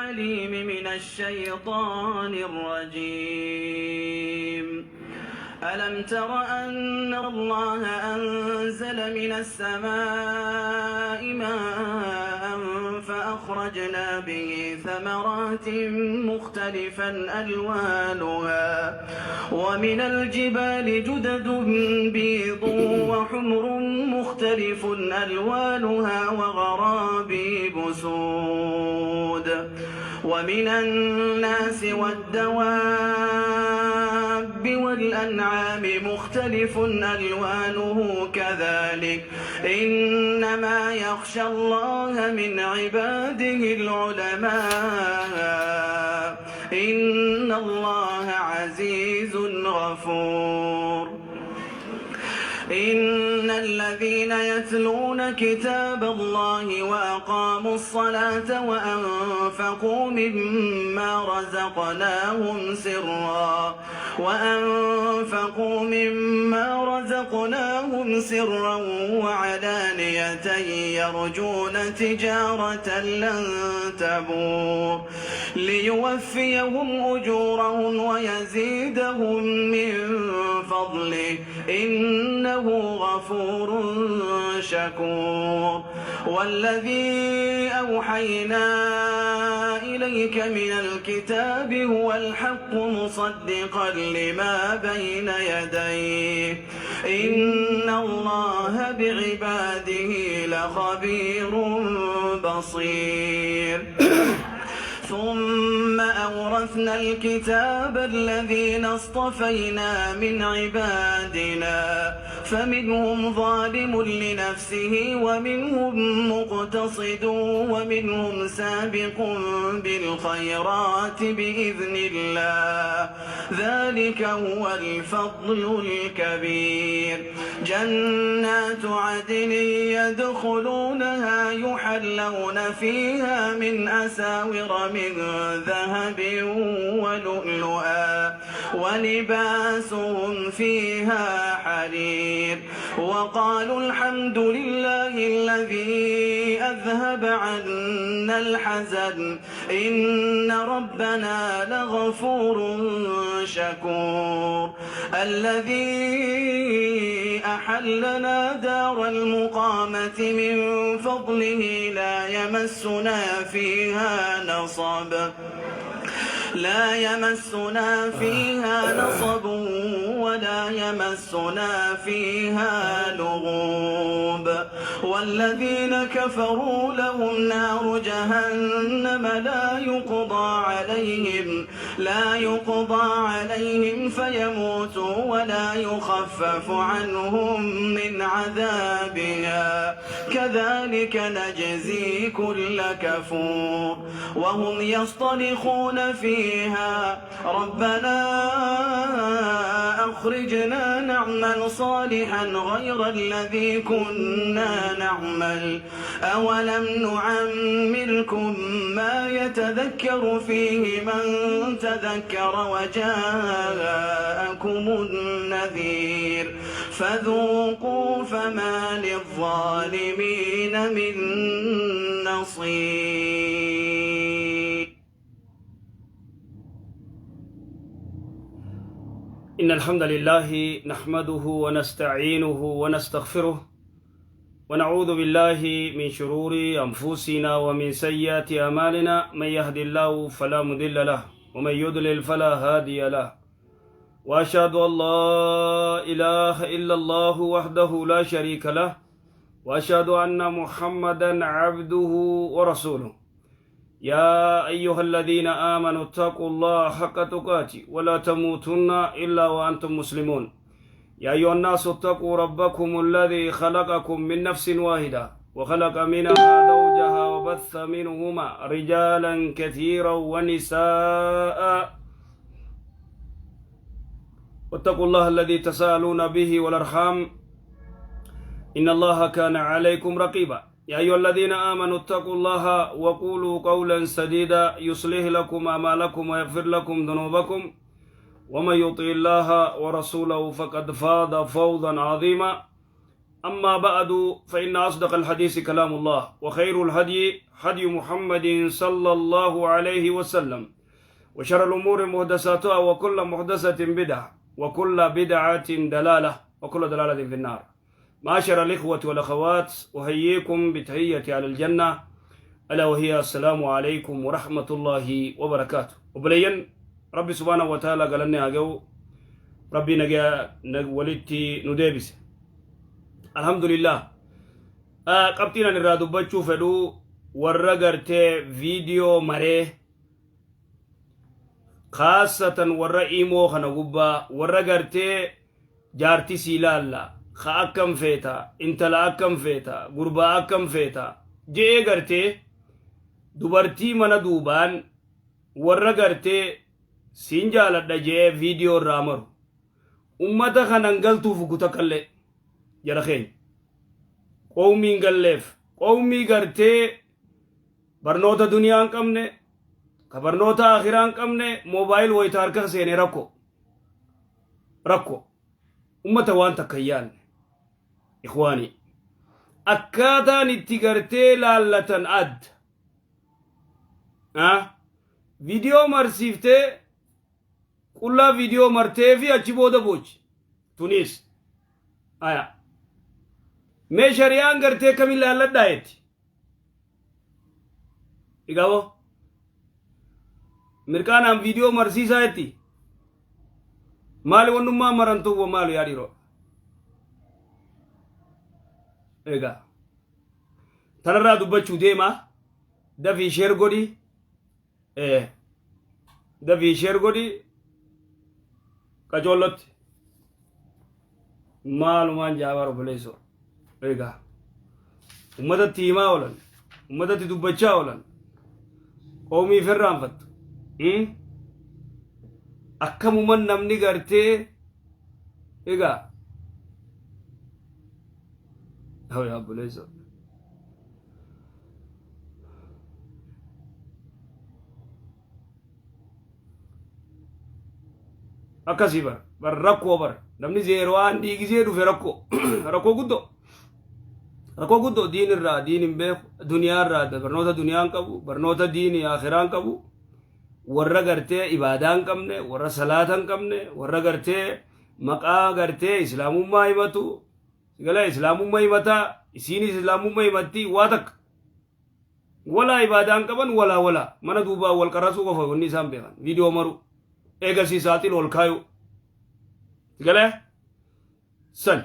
العليم من الشيطان الرجيم. ألم تر أن الله أنزل من السماء ماء فأخرجنا به ثمرات مختلفا ألوانها ومن الجبال جدد بيض وحمر مختلف ألوانها وغرابيب سود ومن الناس والدواب والأنعام مختلف ألوانه كذلك إنما يخشى الله من عباده العلماء إن الله عزيز غفور. إن الذين يتلون كتاب الله وأقاموا الصلاة وأنفقوا مما رزقناهم سرا وعلانية يرجون تجارة لن تبور ليوفيهم أجورهم ويزيدهم من فضله إنه غفور شكور. والذي أوحينا إليك من الكتاب هو الحق مصدقا لما بين يديه إن الله بعباده لخبير بصير. ثم أورثنا الكتاب الذين اصطفينا من عبادنا فمنهم ظالم لنفسه ومنهم مقتصد ومنهم سابق بالخيرات بإذن الله ذلك هو الفضل الكبير. جنات عدن يدخلونها يحلون فيها من أساور من ذهب ولؤلؤا ولباسهم فيها حرير. وقالوا الحمد لله الذي أذهب عنا الحزن إن ربنا لغفور شكور. الذي أحلنا دار المقامة من فضله لا يمسنا فيها نصب ولا يمسنا فيها لغوب. والذين كفروا لهم نار جهنم لا يقضى عليهم فيموتوا ولا يخفف عنهم من عذابها كذلك نجزي كل كفور. وهم يصطرخون فيها ربنا أخرجنا نعمل صالحا غير الذي كنا نعمل أولم نعمركم ما يتذكر فيه من تذكر وجاءكم النذير فذوقوا فما للظالمين من نصير. إن الحمد لله نحمده ونستعينه ونستغفره ونعوذ بالله من شرور أنفسنا ومن سيئات أعمالنا، من يهد الله فلا مضل له ومن يضلل فلا هادي له، وأشهد أن لا إله إلا الله وحده لا شريك له، وأشهد أن محمدا عبده ورسوله. يا أيها الذين آمنوا اتقوا الله حق تقاته ولا تموتن إلا وأنتم مسلمون. يا أيها الناس اتقوا ربكم الذي خلقكم من نفس واحدة وخلق منها زوجها وبث منهما رجالا كثيرا ونساء، واتقوا الله الذي تساءلون به والأرحام إن الله كان عليكم رقيبا. يا أيها الذين آمنوا اتقوا الله وقولوا قولا سديدا يصلح لكم أعمالكم ويغفر لكم ذنوبكم، ومن يطع الله ورسوله فقد فاز فوزا عظيما. أما بعد، فإن أصدق الحديث كلام الله، وخير الهدي هدي محمد صلى الله عليه وسلم، وشر الأمور محدثاتها، وكل محدثة بدعة، وكل بدعة دلالة، وكل دلالة في النار. معاشر الإخوة والأخوات، أحييكم بتحية أهل الجنة، ألا وهي السلام عليكم ورحمة الله وبركاته. Obboleeyyan، Rabbi سبحانه وتعالى galanni haa ga'u. Rabbi nagaa walitti nu deebise. الحمد لله. Qabxiin ani irraa dubbachuu fedhu warra gartee viidiyoo maree, khaasatan warra imoo kana gubbaa, warra gartee jaartii sii laalla, ka akkam feeta, intala akkam feeta, gurbaa akkam feeta je'ee gartee dubartii mana duubaan warra gartee siin jaaladha je'ee viidiyoo irraa maru, ummata kanan galtuuf guta kallee jara keenya qowmiin galleef, qowmii gartee barnoota duniyaa hin qabne, ka barnoota akhiraa hin qabne, mobile wayita harka seene rakko rakko, ummata waan takka hin yaanne. إخواني, akkaataan itti gartee laallatan adda. Viidiyoo marsiiftee, qullaa viidiyoo martee fi achi booda boochi tunis aya. Mee shari'aan gartee kamin laalladhaa jetti? Igabo mirqaanaan viidiyoo marsiisaa jetti. Maali wannummaa marantuu? Maali yaa dhiiroo? Egaa tanarraa dubbachuu deemaa. Dafii share godhi, dafii share godhi. Qacoollotti maalumaan jaabar obboleessoo. Egaa ummatatti himaa oolan, ummatatti dubbachaa oolan, qoomii ferraanfattu. Akkamuman namni gartee egaa yaa obboleessoo, akkasii bar bar rakkoo bar. Namni zeeroo aan gisee dhufe rakkoo, rakkoo guddoo, rakkoo guddoo. Diin irraa diin hin beeku, duniyaa irraa barnoota duniyaa hin qabu, barnoota diinii akhiraa hin qabu. Warra gartee ibaadaa hin qabne, warra salaata hin qabne, warra gartee maqaa gartee islaamummaa himatu galee islaamummaa himataa, isiinis islaamummaa himatti, waa takka walaa ibaadaa hin qaban, walaa walaa mana duubaa wal qarasuu qofa wanni isaan beekan. Viidiyoo maru, eegasii saaxil ol kaayu galee sani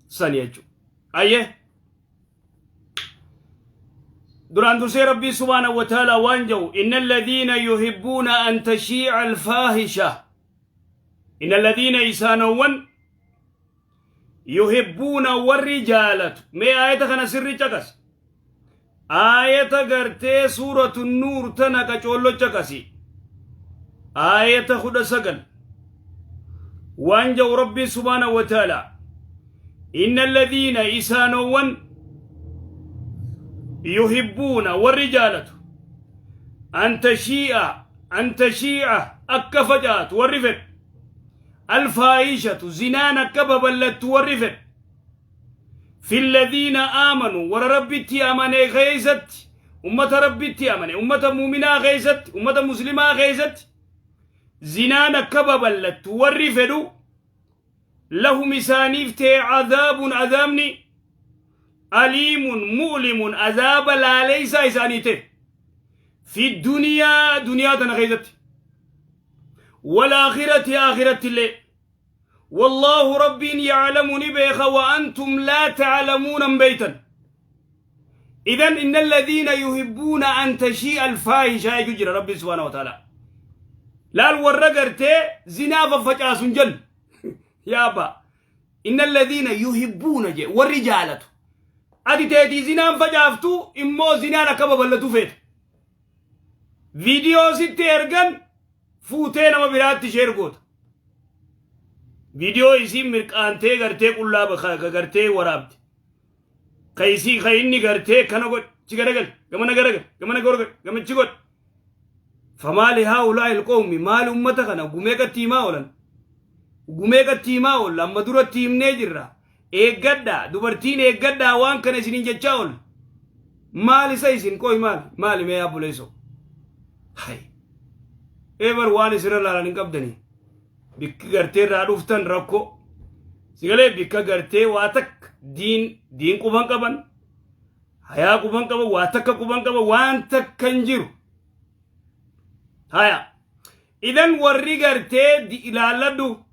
sani jechuudha. Ayyee, duraan dursee Rabbii سبحانه وتعالى waan jedhu: إن الذين يحبون أن تشيع الفاحشة، إن الذين isaanowwan، يحبون warri jaalatu. Mee aayata kana sirri caqas. Aayata gartee Suuratu Nuur tana qacoollo caqasi, aayata 19. Waan jedhu Rabbii سبحانه وتعالى: إن الذين isaanowwan، يحبون warri jaalatu، أن تشيع، أن تشيع akka facaatu warri fedhu، الفاحشة zinaan akka babal'attu warri fedhu، في الذين آمنوا warra Rabbitti amane keessatti, ummata Rabbitti amane, ummata muuminaa keessatti, ummata muslimaa keessatti zinaan akka babal'attu warri fedhu، لهم isaaniif ta'e عذاب azaabni، أليم مؤلم azaaba laaleysaa isaanii ta'e، في الدنيا duniyaa tana keessatti، والآخرة aakiratti illee. والله Rabbiin يعلم ni beeka، وأنتم لا تعلمون beeytan. إذن إن الذين يحبون أن تشيع الفاحشة يجري ربي سبحانه وتعالى laal warra gartee zinaa faffacaasun jennu yaa abbaa. إن الذين يحبون je warri jaalatu. Ati teetii zinaan facaaftu immoo zinaan akka babal'atu feeta. Viidiyoo sitti ergan fuutee nama biraatti share goota. Viidiyoo isiin mirqaantee gartee qullaa gartee waraabde, ka isii ka inni gartee kana godh, chi garagal, gamana garagal, gamana garagal, gamachi godh. فما لهؤلاء القوم, maali ummata kana gumee qatti himaa oolan? Gumeeqatti himaa oolla, amma duratti himnee jirra. Eeggadhaa, dubartiin eeggadhaa, waan kana isiniin jechaa oolla. Maal isa isin qoy, maali maali? Mee abbuleessoo, hay eebar waan isinirra laalan hin qabdanii. Bikki gartee irraa dhuftan rakkoo sigalee, bikka gartee waa takka diin quban qaban, hayaa quban qaban, waa takka quban qaban, waan takka hin jiru. Haya, idan warri gartee ilaalladhu,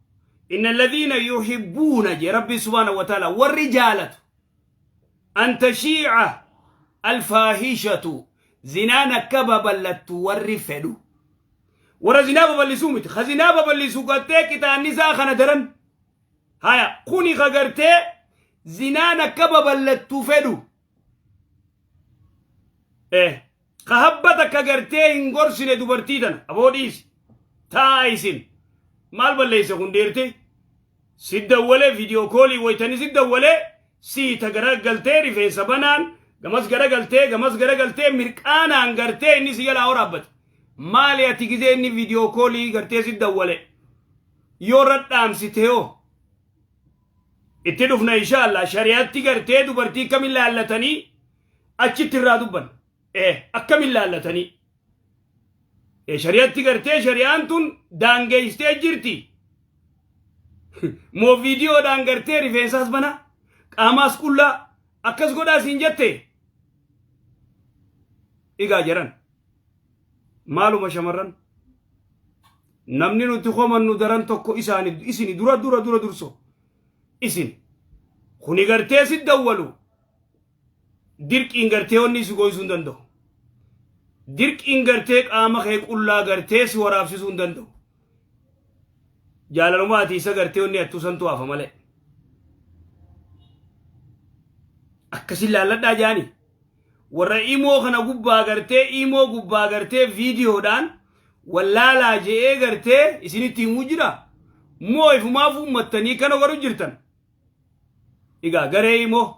inna alladhiina yuhibbuuna jee Rabbi subhaanahu wa ta'ala, warri jaalatu an tashiica alfaahishatu, zinaan akka babal'attu warri fedhu, warra zinaa babal'isuu miti, ka zinaa babal'isu gartee qixaanni isaa kana daran. Haya, kuni ka gartee zinaan akka babal'attu fedhu, ka habba takka gartee hin gorsine dubartii tana, aboo dhiisi taa, isin maal balleeyse kun dhiirti si dawwalee video call waytanii si dawwalee siita garagaltee, rifeensa banaan gamas garagaltee, gamas garagaltee, mirqaanaan gartee inni si jalaa waraabbate. Maali ati gizee inni video call gartee si dawwale yoo radhaamsite hoo? Itti dhufna inshaAllah. Shari'aatti gartee dubartii kamin laallatanii achitti irraa dubban, akkamin laallatanii shari'atti gartee shari'aan tun daangeessitee jirti moo viidiyoodhaan gartee rifeensaas bana, qaamaas qullaa akkas godhaa siin jette? Igaa jedhan, maaluma shamarran, namni nuti komannu daran tokko isaani isini dura dura dura durso isin kuni gartee si dawwalu dirqiin gartee wanni si goysuu hin danda'u, dirqiin gartee qaama kee qullaa gartee si waraabsisuu hin danda'u. Jaalalumaa ati isa gartee wanni attuu santu hafa malee. Akkasin laalladhaa jaani. Warra imoo kana gubbaa gartee, imoo gubbaa gartee viidiyoodhaan wallaalaa je'ee gartee isinitti himuu jira. Moo ifumaaf uummattanii kana godhu jirtan? Egaa garee imoo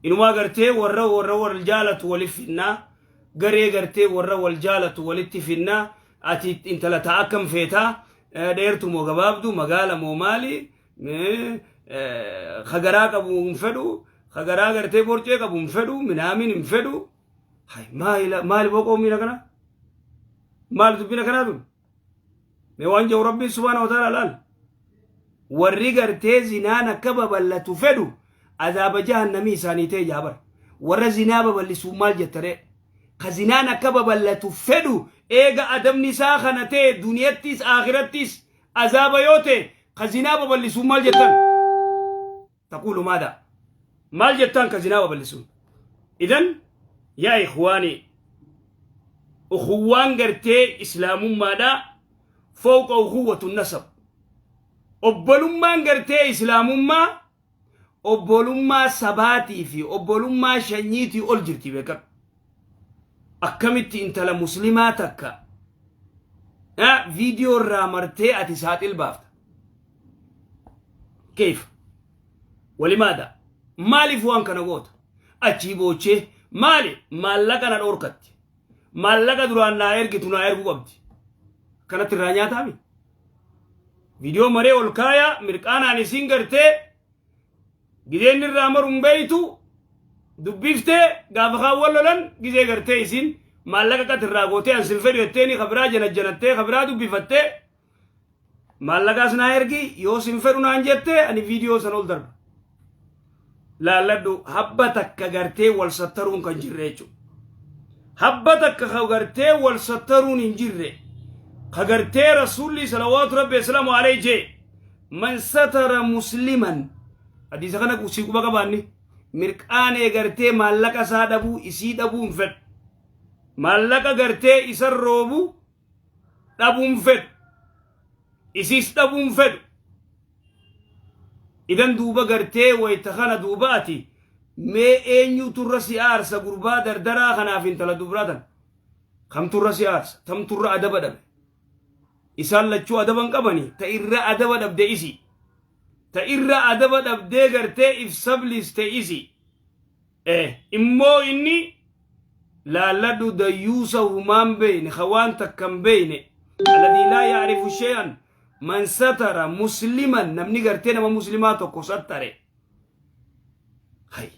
inumaa gartee warra wal jaalatu walif finnaa, garee gartee warra wal jaalatu walitti finnaa. Ati intala ta'a akkam feetaa? Dheertu moo gabaabdu? Magaala moo maali? Kagaraa qabu hin fedhu, kagaraa gartee borcee qabu hin fedhu, minaamin hin fedhu. Maali boqoo miira kana? Maali dubbina kanaa tun? Mee waan jedhu Rabbiin subhaana wa ta'ala laal. Warri gartee zinaan akka babal'atu fedhu azaaba jahannamii isaanii ta'e jaabar. Warra zinaa babal'isuu maal jettaree? Ka zinaan akka babal'atu fedhu eega adabni isaa kana ta'e, duniyattis akhirattis azaaba yoo ta'e, ka zinaa babal'isuu maal jettan? Taquulu maada? Maal jettan ka zinaa babal'isuun? Idan yaa ikhwaanii, ukhuwwaan gartee islaamummaadhaa fawqa ukhuwwatu nasab. Obbolummaan gartee islaamummaa obbolummaa sabaatii fi obbolummaa shanyiitii ol jirti, beekadhu. Akkamitti intala muslimaa takka viidiyoo irraa martee ati saaxil baafta? Keef walimaadha? Maaliif waan kana goota? Achii boochee maali? Maallaqa na dhoorkatti, maallaqa duraan naa ergitu naa erguu qabdi, kanatti irraa nyaataami. Viidiyoo maree ol kaayaa mirqaanaan isiin gartee gizeen irraa maruun beeytu dubbiftee, gaafa kaan wal lolan gizee gartee isiin maallaqa qat irraa gootee an sin fedhu jetteeni kabiraa janajjanattee kabiraa dubbifattee, maallaqaas naa ergi yoo sin fedhu naan jette, ani viidiyoo san ol darba. Laalladhu, habba takka gartee wal sattaruun kan jirre jechuudha. Habba takka ka gartee wal sattaruun hin jirre. Ka gartee Rasuulli salawaatu Rabbi asalaamu alayhi jee, man satara musliman, hadiisa kana sii quba qabaanni, mirqaanee gartee maallaqa isaa dhabuu isii dhabuu hin fedhu. Maallaqa gartee isa roobu dhabuu hin fedhu. Isiis dhabuu hin fedhu. Idan duuba gartee wayta kana duuba ati mee eenyutu irra si aarsa? Gurbaa dardaraa kanaaf intala dubraa tan kamtu irra si aarsa? Tamtu irra adaba dhabe? Isaan lachuu adaba hin qabani. Ta irra adaba dhabde isi, ta irra adaba dhabdee gartee if sabliste isi. Immoo inni laalladhu, dayyuusa humaan beeyne, ka waan takka hin beeyne, alladii laa yaarifu shay'an. Man satara musliman, namni gartee nama muslimaa tokko sattare. Hay,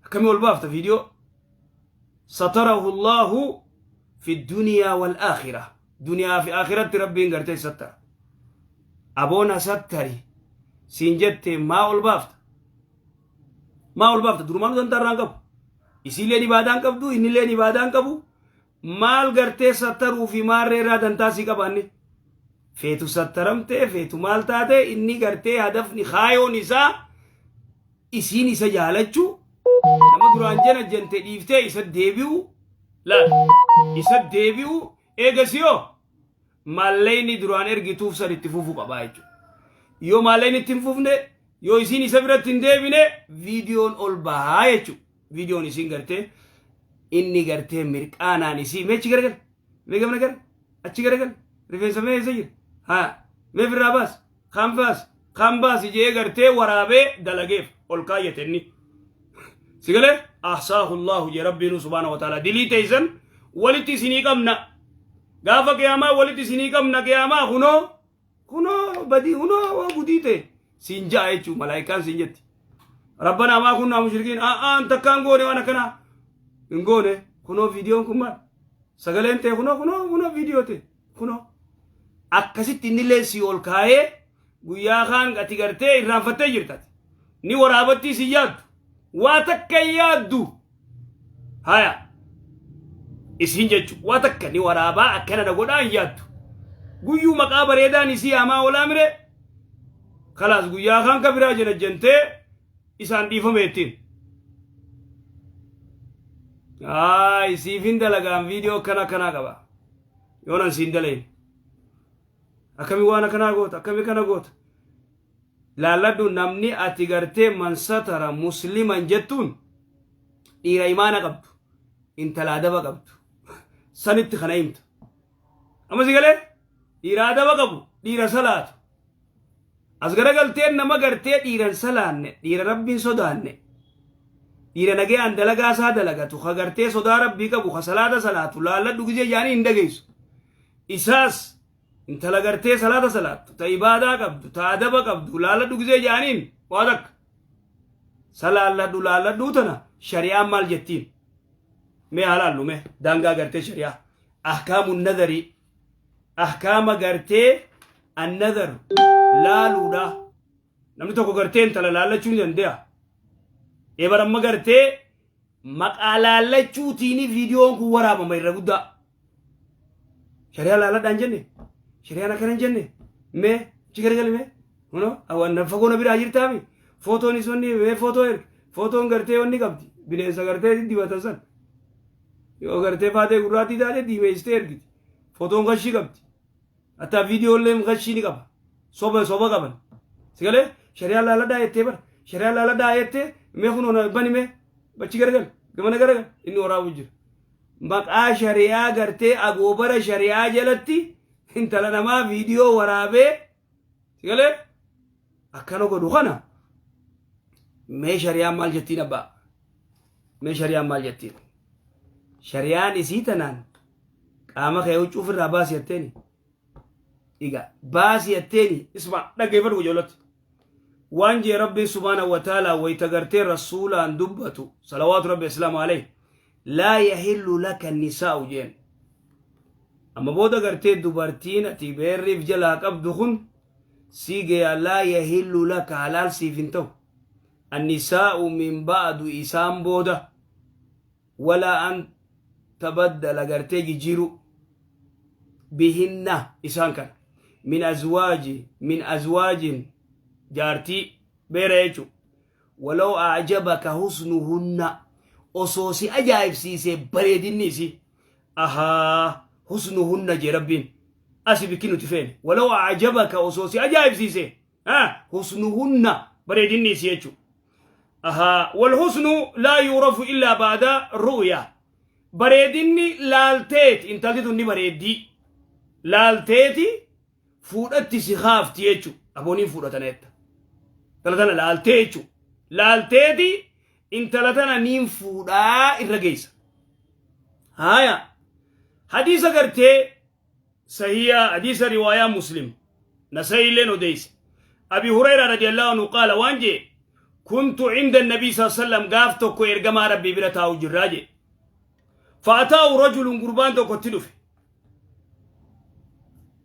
akkamii ol baafta viidiyoo? Satarahu Allahu fi duniyaa wal aakhira, duniyaa fi aakiratti Rabbiin gartee sattara. Aboona sattari siin jette, maa ol baafta? Maa ol baafta? Durumaanu dantaa irraan qabu. Isiilleen ibaadaan qabdu, innilleen ibaadaan qabu. Maal gartee sattaruu fi maarree irraa dantaa sii qabaanne? Feetu sattaramtee, feetu maal taate, inni gartee hadafni kaayoon isaa isiin isa jaalachuu, nama duraan jana jente dhiiftee isa deebi'u laal, isa deebi'u. Eegasiyoo maallayni duraan ergituuf san itti fufuu qabaa jechuudha. Yoo maallayni itti hin fufne, yoo isiin isa biratti hin deebine, viidiyoon ol bahaa jechuudha. Viidiyoon isiin gartee inni gartee mirqaanaan isii meechi garagal, mee gamna gara achi garagal, rifeensa mee eessa jira, haa mee firraa baas, kaan baas, kaan baas jee gartee waraabee dalageef ol kaayyate inni. Sigalee ahsaahu Allahu jee Rabbiinu subhaanahu wa ta'ala. Dilii teessan walitti isinii qabna, gaafa qiyaamaa walitti isinii qabna. Qiyaamaa kunoo, kunoo badii, kunoo waa gudii ta'e siin ja'a jechuu, malaayikaan siin jetti. Rabbanaa maa kunnaa mushrikiin, a'aan takkaan goone, waan akkanaa hin goone. Kunoo viidiyoon kun maal, sagaleen ta'e, kunoo, kunoo, kunoo viidiyoo ta'e, kunoo akkasitti innillee si ol kaayee. Guyyaa kaan ati gartee irraanfattee jirtati ni waraabattii si yaaddu, waa takka hin yaaddu. Haya, isiin jechu waa takka ni waraabaa akkana na godhaa hin yaaddu. Guyyuu maqaa bareedaan isii hamaa olaa mire, kalaas guyyaa kaan ka biraa jena jentee isaan dhiifame ittiin. Aay, siifin dalagaan viidiyoo akkana akkanaa qaba. Yoonan siin dalayin. Akkamii waan akkanaa goota? Akkamii kana goota? Laalladhu, namni ati gartee man satara musliman jettuun dhiira imaana qabdu, intala adaba qabdu. Sanitti kana himta. Amma si galee, dhiira adaba qabu, dhiira salaatu. As garagalteen nama gartee dhiiran salaanne, dhiira Rabbiin sodaanne, dhiira nagayaan dalagaa isaa dalagatu, ka gartee sodaa Rabbii qabu, ka salaata salaatu laalladhu gizee jaanii hin dhageessu. Isaas intala gartee salaata salaattu, ta ibaadaa qabdu, ta adaba qabdu laalladhu gizee jaaniin waa takka. Salaalladhu, laalladhuu tana shari'aan maal jettiin? Mee haa laallu, mee daangaa gartee shari'aa. Ahkaamu nadarii, ahkaama gartee annadar laaluudha. Namni tokko gartee intala laallachuu ni danda'a. Ebar amma gartee maqaa laallachuutiin viidiyoon kun waraabama irra guddaa. Shari'aa laalladhaan jenne, shari'aan akkana hin jenne. Mee achi garagali, mee kunoo waan fagoo na biraa jirtaami. Footoon isonni mee footoo ergi, footoon gartee wanni qabdi, bineensa gartee dibatan san. Yoo gartee faatee gurraattii taate diimeessitee ergiti. Footoon gashii qabdi. Hatta viidiyoolleen gashii ni qaba. Soba soba qaban. Sigalee shari'aa laaladhaa jettee bara. Shari'aa laaladhaa jettee, mee kunoo na bani, mee bachi garagal, gamana garagal, inni waraabu jira. Maqaa shari'aa gartee agoobara shari'aa jalatti intala namaa viidiyoo waraabee sigalee akkana godhu kana, mee shari'aan maal jettiin abbaa? Mee shari'aan maal jettiin? Shari'aan isii tanaan qaama kee huccuu ofirraa baasi jetteeni. Egaa baasi jetteeni, isma dhaggeeffadhu ijoollotti. Waan jee Rabbiin subhaanahu wa ta'ala wayita gartee rasuulaan dubbatu, salawaatu Rabbi islaamu alayhi, laa yahillu laka nisaa'u jeen. Amma booda gartee dubartiin ati beerriif jalaa qabdu kun sii geeyaa, laa yahillu laka, halaal siif hin ta'u. Annisaa'u min ba'du, isaan booda, walaa an tabaddala, gartee jijjiiruu, bihinna, isaan kana, min azwaaji, min azwaajin, jaartii beera jechu, walaw a'jabaka husnuhunna, osoo si ajaa'ibsiisee bareedinni isii. Ahaa, husnuhunna jee Rabbiin asi bikki nuti feene. Walaw a'jabaka, osoo si ajaa'ibsiisee husnuhunna, bareedinni isii jechu. Ahaa, walhusnu laa yuurafu illaa ba'da ru'ya. Bareedinni laalteeti, intalti tun ni bareeddii laalteeti fuudhatti si kaafti jechu. Abooniin fuudhatana jetta, intala tana laaltee jechu, laalteeti intala tana niin fuudhaa irra geessa. Haya, hadiisa gartee sahiya, hadiisa riwaayaa Muslim. Nasaa'iilleen odeyse. Abi Hurayra radiyallahu anhu qaala waan jee kuntu inda nabii saa sallam gaaf tokko ergamaa rabbii bira taa'u jirraa jee. Fa'ataa'u rajulun gurbaan tokko itti dhufe.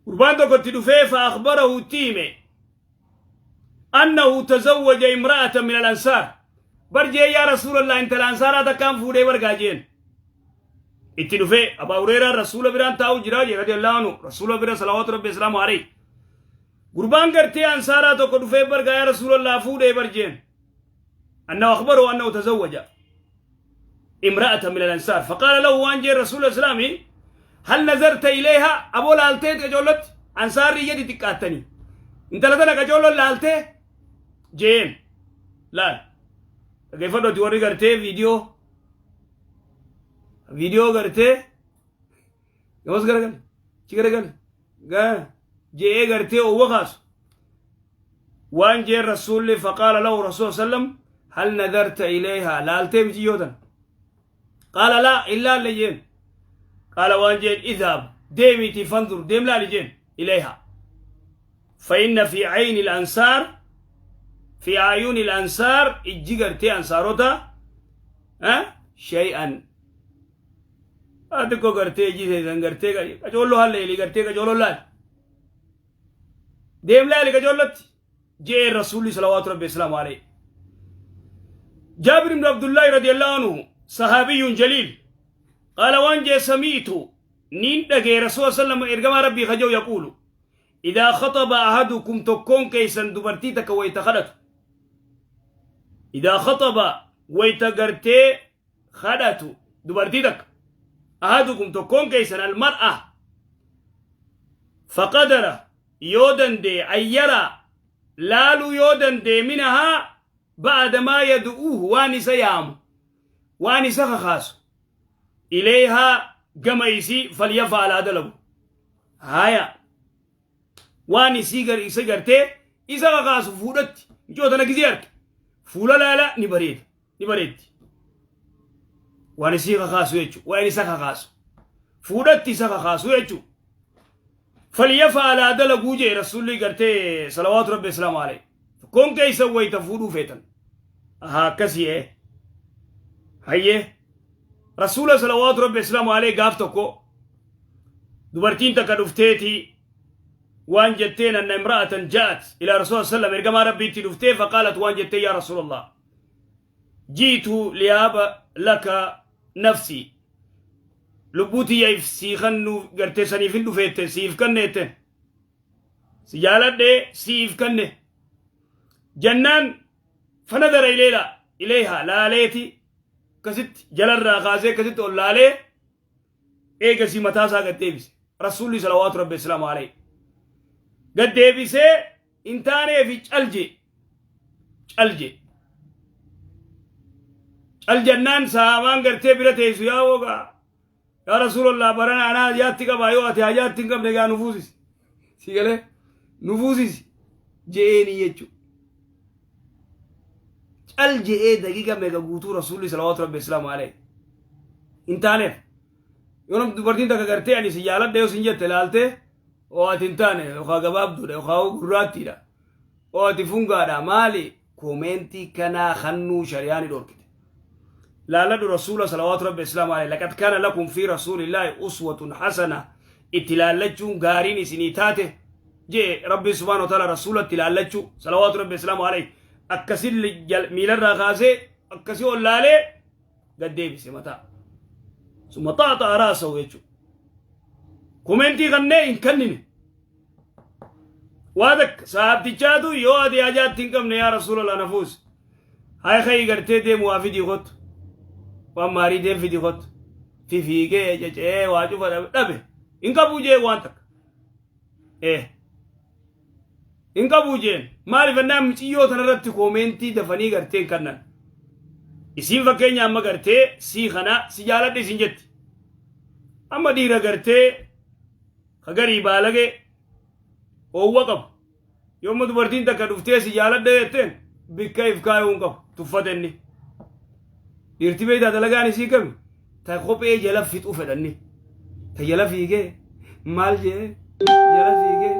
Gurbaan tokko itti dhufee fa akhbarahu itti hime annahu tazawwaja imra'atan min al-ansaar. Bar jee yaa rasuulallah intala ansaaraa takkaan fuudhee bargaa jeen. Itti dhufee Abaa Hureeraan rasuula biraan taa'u jiraa jee radiyallahu anhu rasuula bira salawaatu rabbi islaamu alayhi. Gurbaan gartee ansaaraa tokko dhufee bargaa yaa rasuulallah fuudhee bar jeen. Annahu akhbarahu annahu tazawwaja imra'atan min al-ansaar. Faqaala lahu waan jeen rasuula islaamii hal nazarta ilayha aboo laaltee qacoollotti ansaarri iyya xixiqqaattanii intala tana qacoolloon laaltee jeen laal dhageeffadhu ati warri gartee viidiyoo viidiyoo gartee gamas garagal chi garagal je'ee gartee owwa kaasu waan jeen rasuulli faqaala lahu rasuul sallam hal nadarta ilayha laaltee miciyyoo tana qaala laa hin laalle jeen qaala waan jeen idhab deemiitii fandur deem laali jeen ilayha فإن في عين الأنصار في أعين الأنصار ijji gartee ansaarota شيئا xiqqoo gartee ijji seesan gartee qacoollo halleeli gartee qacoollo laali deem laali qacoollotti jee rasuulli salawaatu rabbi islaamu alayhi. جابر بن عبد الله رضي الله عنه صحابي جليل قال waan jee سمعت nin dhagee رسول صلى الله عليه وسلم ergamaa rabbii kajoo يقول إذا خطب أحدكم tokkoon keessan dubartii takka wayta kadhatu إذا خطب wayta gartee kadhatu dubartii takka أحدكم tokkoon keessan المرأة فقدر yoo dandee أن يرى laaluu yoo dandee منها بعد ما يدعوه waan isa yaamu waan isa kakaasu إليها gama isii فليفعل haa dalagu. Haya, waan isii gar isa gartee isa kakaasu fuudhatti micoota tana gizee arge fuula laala ni bareeda ni bareeddi waan isii kakaasu jechu waan isa kakaasu fuudhatti isa kakaasu jechu فليفعل haa dalaguu jee rasuulli gartee salawaatu rabbi islaamu alayhi. Tokkoon keessa wayita fuudhuu feetan haa akkasii ee hayyee rasuula salawaatu rabbi islaamu alayhi gaaf tokko dubartiin takka dhufteeti waan jetteen أن امرأة جاءت إلى رسول صلى الله عليه وسلم ergamaa rabbiitti dhuftee فقالت waan jettee يا رسول الله جئت لأهب لك نفسي lubbuutiyya sii kannu gartee saniif hin dhufeette siif kanneette si jaaladhe siif kanne jennaan فنظر إليها laaleeti akkasitti jalarraa kaasee akkasitti ol laalee eegasii mataa isaa gad deebise rasuulli salawaatu rabbi islaamu alayhi gad deebisee hin taaneefi calje calje cal jennaan sahaabaan gartee bira teessu yaa wogaa yaa rasuulallah barana anaa hajaatti qabaa yoo ati hajaatti hin qabne gaa nufuusisi si galee nufuusisi je'eeni jechu cal je'ee daqiiqa meeqa guutuu rasuulli salawaatu rabbi islaamu alayhi hin taaneef. Yoo namni dubartiin takka gartee ani si jaaladha yoo sin jette laaltee oo ati hin taane yookaan gabaabduudha yookaan gurraattiidha oo ati fungaadha maali comment kanaa kannuu shari'aan ni dhorkite. Laaladhu rasuula salawaatu rabbi islaamu alayhi لقد كان لكم في رسول الله أسوة حسنة itti laallachuun gaariin isinii taate jee rabbi سبحانه وتعالى rasuula itti laallachuu salawaatu rabbi islaamu alayhi akkasi miilarraa kaasee akkasii ol laalee gad deebise mataa ثم طأطأ رأسه jechuu comment kannee hin kennine waa takka saabtichaatu yoo ati hajaatti hin qabne yaa rasuulallah nafuus hay kayi gartee deemu waa fidii kottu waan maarii deem fidii kottu fifiigee cecee waa cufa dhabe hin qabuu jee waan takka hin qabuu jeen maaliif ennaan miciyyoo tanarratti comment dafanii gartee hin kennan. Isiin fakkeenya amma gartee sii kana si jaaladhe isin jetti amma dhiira gartee kagarii baalage oowwa qabu yoomma dubartiin takka dhuftee si jaaladhe jetteen bikka if kaayuu hin qabu tuffate inni. Dhiirti beektaa dalagaan isii kami ta kophee jala fixuu fedhanni ta jala fiigee maal jee jala fiigee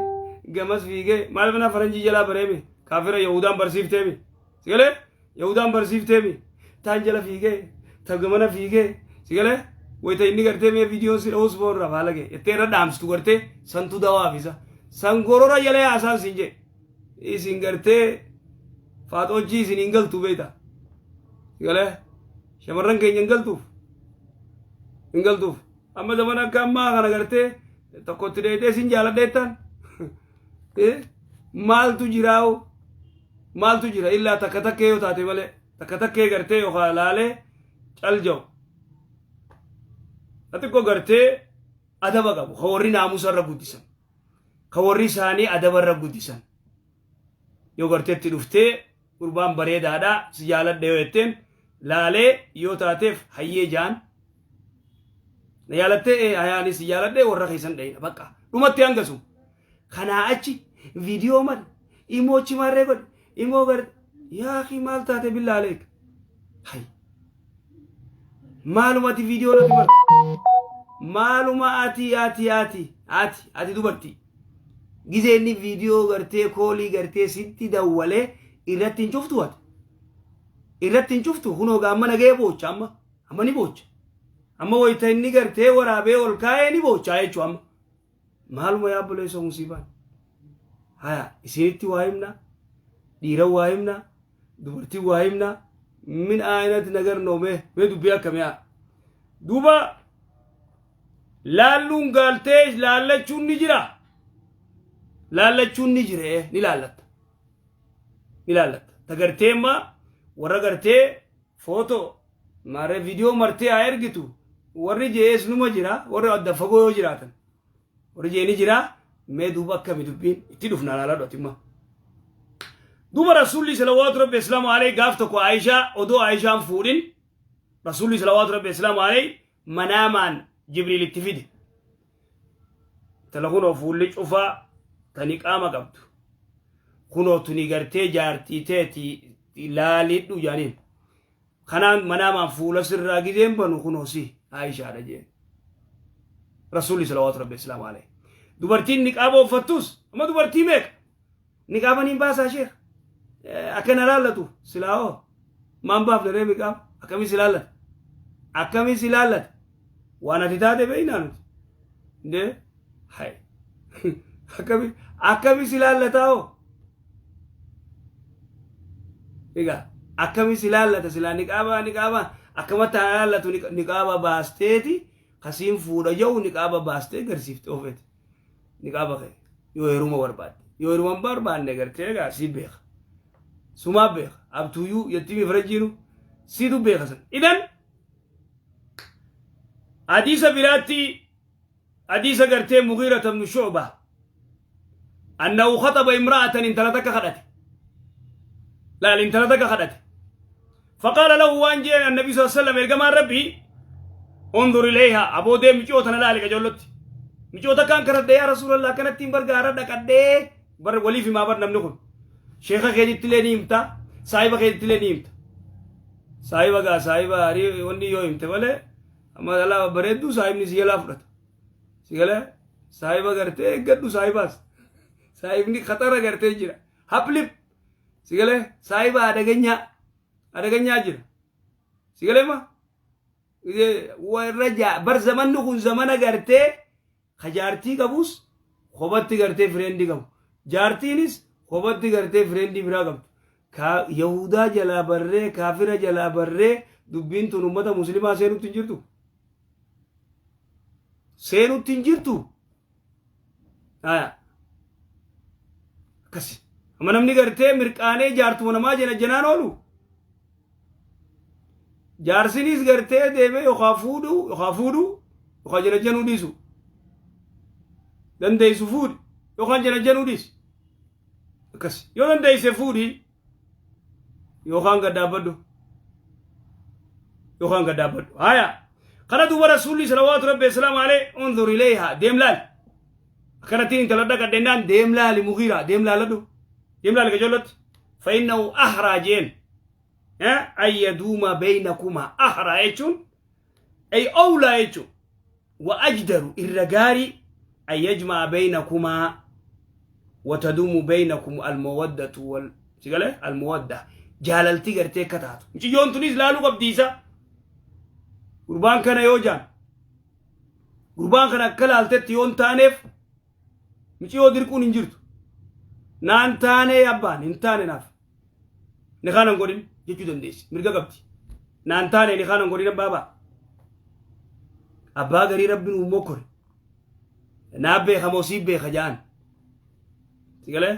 Gamas fiigee maal bana faranjii jalaa bareeme kaafira Yahudaan barsiifteemi. Sigalee Yahudaan barsiifteemi. Taan jala fiigee ta gamana fiigee sigalee wayita inni gartee mee viidiyoon si dha'us boorra faalage itti irra dhaamsitu gartee santu dawaaf isa. San gorora jala yaasaan siin jee. Isin gartee faaxoojjii isin hin galtu beekta. Sigalee shamarran keenya hin galtuuf. Hin galtuuf. Amma zamana akka ammaa kana gartee tokkotti dheedhee sin jaaladheettaan. Maaltu jiraa'u? Maaltu jira? Illaa takka takkee yoo taate malee takka takkee gartee yookaan laalee cal ja'u. Xiqqoo gartee adaba qabu ka warri naamusa irra guddisan. Ka warri isaanii adaba irra guddisan. Yoo garteetti dhuftee gurbaan bareedaadha si jaaladha yoo jetteen laalee yoo taateef hayyee jaan. Na jaalattee ee hayaanis si jaaladhee warra keessan dhayina bakka dhumatti hangasu. Kanaa achi viidiyoo mali imoo chimarree godhe imoo gar yaa akhi maal taate billaa aleek. Hay. Maaluma ati viidiyoo natti martu. Maaluma ati ati ati ati ati dubartii. Gizee inni viidiyoo gartee koolii gartee sitti dawwalee irratti hin cuftu ati. Irratti hin cuftu kunoo gaamma nagee boocha amma amma ni boocha. Amma wayita inni gartee waraabee ol kaa'ee ni boochaa jechuudha amma. Maaluma yaa obboleessoo musiibaan. Haya isinitti waa himna dhiira waa himna dubartii waa himna min aanatti nagar noomee mee dubbii akkamii haa. Duuba laalluun gaaltee laallachuun ni jira. Laallachuun ni jira ni laallatta. Ni laallatta. Ta gartee immaa warra gartee footoo maarree viidiyoo martee haa ergitu warri je'ees numa jira warri adda fagoo yoo jiraatan warri je'e ni jira mee duuba akkami dubbiin itti dhufna laalaa dhotimma. Duuba Rasuulli salawaatu rabbi islaamu alayhi gaaf tokko Aayishaa odoo Aayishaan fuudhin Rasuulli salawaatu rabbi islaamu alayhi manaamaan Jibriil itti fide. Tala kunoo fuulli cufaa tani qaama qabdu. Kunoo tuni gartee jaartii teeti laalidhu jaaniin. Kanaan manaamaan fuula sirraa gizeen banu kunoo si Aayishaadha jeen. Rasuulli salawaatu rabbi islaamu alayhi. Dubartiin niqaaba uffattus amma dubartii meeqa? Niqaaba niin baasaa sheekh. Akka na laallatu silaa hoo maan baafne ree niqaaba akkamii si laallata? Akkamii si laallata? Waan ati taate beeknaa nuti. Ndee hay akkamii akkamii si laallataa hoo? Egaa akkamii si laallata silaa niqaaba niqaaba akkamatti haa laallatu niqaaba baasteeti kasiin fuudha jedhu niqaaba baastee garsiifte ofeeti. Niqaaba kee yoo heeruma barbaadde yoo heeruma hin barbaanne gartee egaa si beeka. Sumaa beeka abtuuyyuu jettii farajjiinu siitu beeka san. Idan hadiisa biraatti hadiisa gartee Mugiira ibnu Shu'ba annahu khaxaba imra'atan intala takka kadhate. Laal intala takka kadhate. Faqaala lahu waan jeen annabi sallallahu alaihi wasallam ergamaan rabbii unzur ilayha aboo deem micoo tana laali qajoollotti. Micoo takkaan kadhadhe yaa rasuulallah akkanatti hin bargaara dhaqadhee bar waliif himaa bar namni kun. Sheeka keetitti illee ni himta saahiba keetitti illee ni himta. Saahiba gaa saahiba wanni yoo himte malee amma dhalaa bareedduu saahibni si jalaa fudhata. Si galee saahiba gartee eeggadhu saahibaas. Saahibni khaxara gartee jira. Haplip si galee saahiba adaganyaa adaganyaa jira. Si galee ma warra bar zamanni kun zamana gartee ka jaartii qabus kophatti gartee friendii qabu. Jaartiinis kophatti gartee friendii biraa qabdu. Ka Yahudaa jalaa barree kaafira jalaa barree dubbiin tun ummata muslimaa seenutti hin jirtu. Seenutti hin jirtu. Haya. Akkasi. Amma namni gartee mirqaanee jaartuma namaa jena jenaan oolu. Jaarsinis gartee deemee yookaan fuudhu yookaan fuudhu yookaan jena jenuu dhiisu. Dandeessu fuudhi yookaan jena jenuu dhiisi. Akkas. Yoo dandeesse fuudhi yookaan gad dhaabbadhu. Yookaan gad dhaabbadhu. Haya. Kana duuba Rasuulli salawaatu rabbi wasalaamu alayhi unzur ilayha deem laali. Akkanattiin intala dhaqadhennaan deem laali Mugiira deem laaladhu. Deem laali qajoollotti. Fa innahu ahraa jeen. An yaduuma beeynakumaa ahraa jechuun ay awlaa jechuun wa ajdaru irra gaarii an yajma'a beeynakumaa Wataduumu baynakum almawaddatu wal si galee almawadda jaalalti gartee akka taatu. Mucayyoon tunis laaluu qabdi isa. Gurbaan kana yoo jaan gurbaan kana akka laaltetti yoo hin taaneef mucayyoo dirquun hin jirtu. Naan taanee abbaan hin taane naaf. Ni kaan hin godhin jechuu dandeessi. Mirga qabdi. Naan taane ni kaan hin godhin abbaa baa. Abbaa garii rabbiin uummoo kore. Naa beeka moo sii beeka ja'an. Si galee?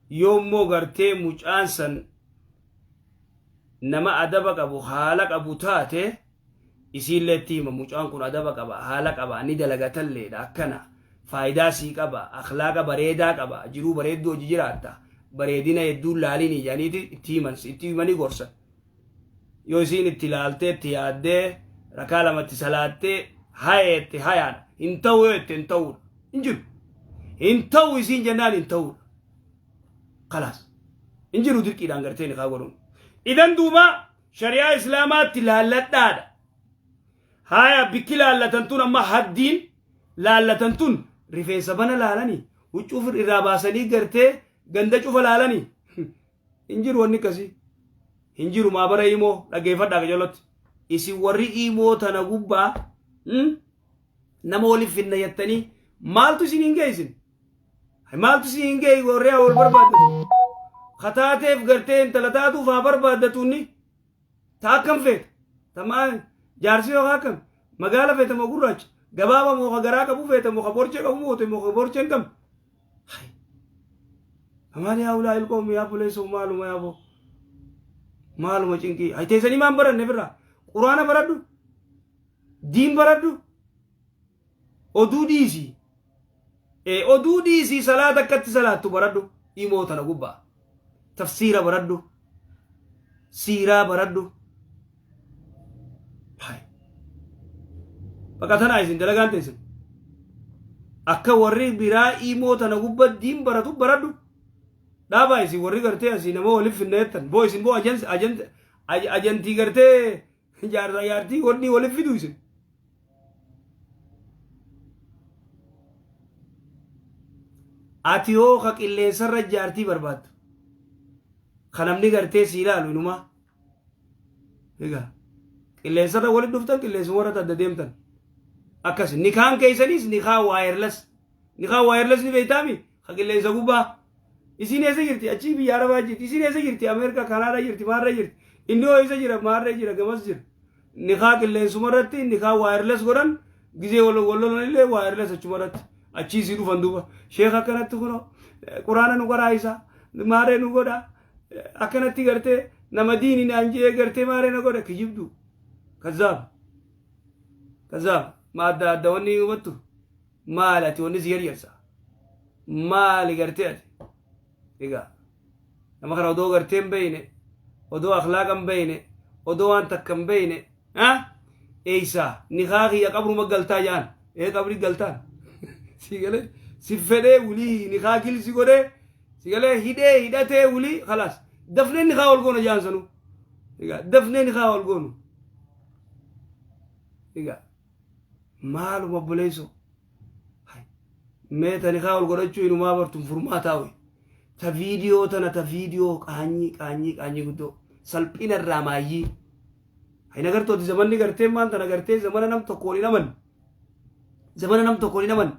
Yoo immoo gartee mucaan san nama adaba qabu haala qabu taate isiillee itti hima mucaan kun adaba qaba haala qaba ni dalagatalleedha akkana faayidaa sii qaba akhlaaqa bareedaa qaba jiruu bareedduu hojii jiraatta bareedina hedduun laalinii jedhaniiti itti himan itti himanii gorsan. Yoo isiin itti laaltee itti yaaddee rakaa lamatti salaattee haya jette hayaadha. Hin ta'u yoo jette hin ta'uudha. Hin jiru. Hin ta'u isiin jennaan hin ta'uudha. Kalaas. Hin jiru dirqiidhaan gartee nikaa godhuun. Idan duuba shari'aa islaamaatti laalladhaadha. Haya bikki laallatan tun amma haddiin laallatan tun rifeensa bana laalanii huccuu irraa baasanii gartee ganda cufa laalanii hin jiru wanni akkasii. Hin jiru maabara imoo dhaggeeffadhaa qajeellotti. Isin warri imoo tana gubbaa nama waliif finna jettanii maaltu isin hin geessin? Maaltu isin hin geessi warri haa wal barbaaddatu? Kataateef gartee intala taatuuf haa barbaaddatuunni ta akkam feeta? Ta maal jaarsi yoo akkam magaala feeta moo gurraacha? Gabaaba moo ka garaa qabu feeta moo ka borcee qabu moo moo ka borcee hin qabne? Maali yaa ulaa ilqoom yaa buleessoo maaluma yaa boo maaluma cinqii hay teessanii maan baranne firraa quraana baradhu diin baradhu oduu dhiisii oduu dhiisii salaata akkatti salaattu baradhu imoo tana gubbaa tafsiira baradhu siiraa baradhu Hai. Bakka tanaa isin dalagaan teessan. Akka warri biraa imoo tana gubba diin baratu baradhu. Dhaabaa isin warri gartee asii nama waliif finna jettan. Boo isin boo ajantii gartee jaarsaa jaartii wanni waliif fidu isin. Ati hoo ka qilleensarra jaartii barbaaddu. Ka namni gartee si ilaalu inumaa. Egaa qilleensarra walitti dhuftan qilleensuma warra adda deemtan. Akkas nikaan keessanis nikaa wireless. Nikaa wireless ni beektaami ka qilleensa gubbaa. Isiin eessa jirti? Achii biyya Arabaa jirti. Isiin eessa jirti? Ameerikaa, Kanaadaa jirti, maarra jirti. Inni hoo eessa jira? Maarra jira, gamas jira. Nikaa qilleensuma irratti nikaa wireless godhan gizee wal lolan illee wireless achuma irratti. Achii sii dhufan duuba. Sheekh akkanatti kunoo quraana nu qaraayisa. Maarree nu godha. Akkanatti gartee nama diini naan je'ee gartee maaree na godha kijibdu kazaab kazaab ma adda adda wanni hubattu maali ati wanni si yaryarsa maali gartee ati egaa nama kana odoo gartee hin beeyne odoo akhlaaqa hin beeyne odoo waan takka hin beeyne ha eeysa nikaa kiyya qabruma galtaa ja'an ee qabri galtaan si galee si fedhee wulii nikaa gilsi godhee Si galee hidhee hidhatee wulii khalaas dafnee nikaa wal goona jaan sanuu. Egaa dafnee nikaa wal goonu. Egaa maaluma obboleessoo. Mee ta nikaa wal godhachuu inumaa bartun furmaataa wayi. Ta viidiyoo tana ta viidiyoo qaanyii qaanyii qaanyii guddoo salphina irraa maayyii. Hin agartooti zamanni gartee maan tana gartee zamana nam tokkoon hin amanne. Zamana nam tokkoon hin amanne.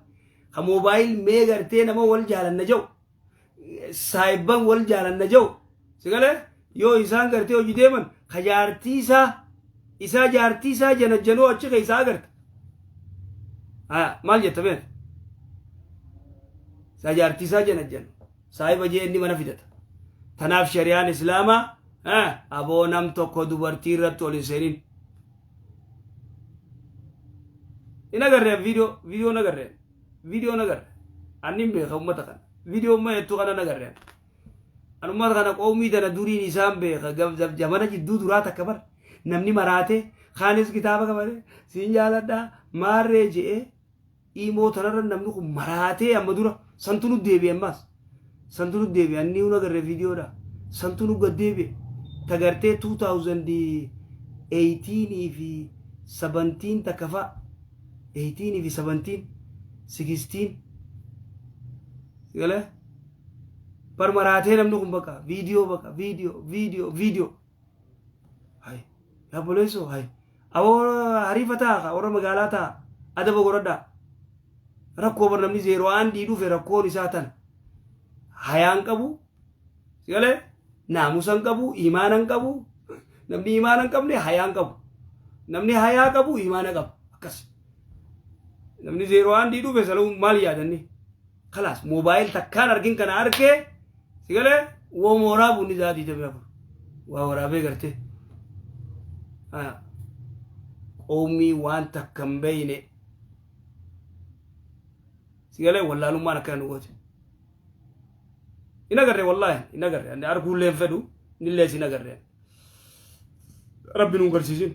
Ka moobaayil mee gartee nama wal jaalanna jedhu saayibban wal jaalanna jedhu si galee yoo isaan gartee hojii deeman ka jaartii isaa isaa jaartii isaa janajjanuu achi keessaa agarta. Haa maal jetta beekta? Isaa jaartii isaa janajjanu saayiba jee inni mana fidata. Tanaaf shari'aan islaamaa aboo nam tokko dubartii irratti ol hin seenin. Hin agarre viidiyoo viidiyoo hin agarre viidiyoo hin agarre anni hin beeka ummata kana viidiyoo umma jettu kana hin agarre an ummata kana qoomii tana duriin isaan beeka zamana jidduu duraa takka bar namni maraate kaanis kitaaba qabate siin jaaladha maarree je'ee imoo tanarra namni kun maraatee amma dura santu nu deebi'e ammaas santu nu deebi'e anni hin agarre viidiyoodha santu nu gad deebi'e tagartee 2018 fi 17 takka fa'a 18 fi 17 16 Galee bar maraatee namni kun bakka viidiyoo, bakka viidiyoo, viidiyoo, viidiyoo. Hay yaa obboleessoo, hay aboo, hariifa ta'a, warra magaalaa ta'a, adaba godhadhaa. Rakkoo bar namni zeeroo aandii dhufe rakkoon isaa tana. Hayaan qabu, galee naamusa hin qabu, imaana hin qabu. Namni imaana hin qabne hayaan qabu. Namni hayaa qabu imaana qaba. Akkas. Namni zeeroo aandii dhufe saluu maal yaadanni? Kalaas mobile takkaan argin kana arkee, si galee, wooma waraabuun ni za'a 24. Waa waraabee gartee. Qoomii waan takka hin beeyne. Si galee, wallaalummaan akkana nu goote. Hin agarre, wallaahi hin agarre. Ani arguullee hin fedhu, nillees hin agarre. Rabbi nu garsiisin.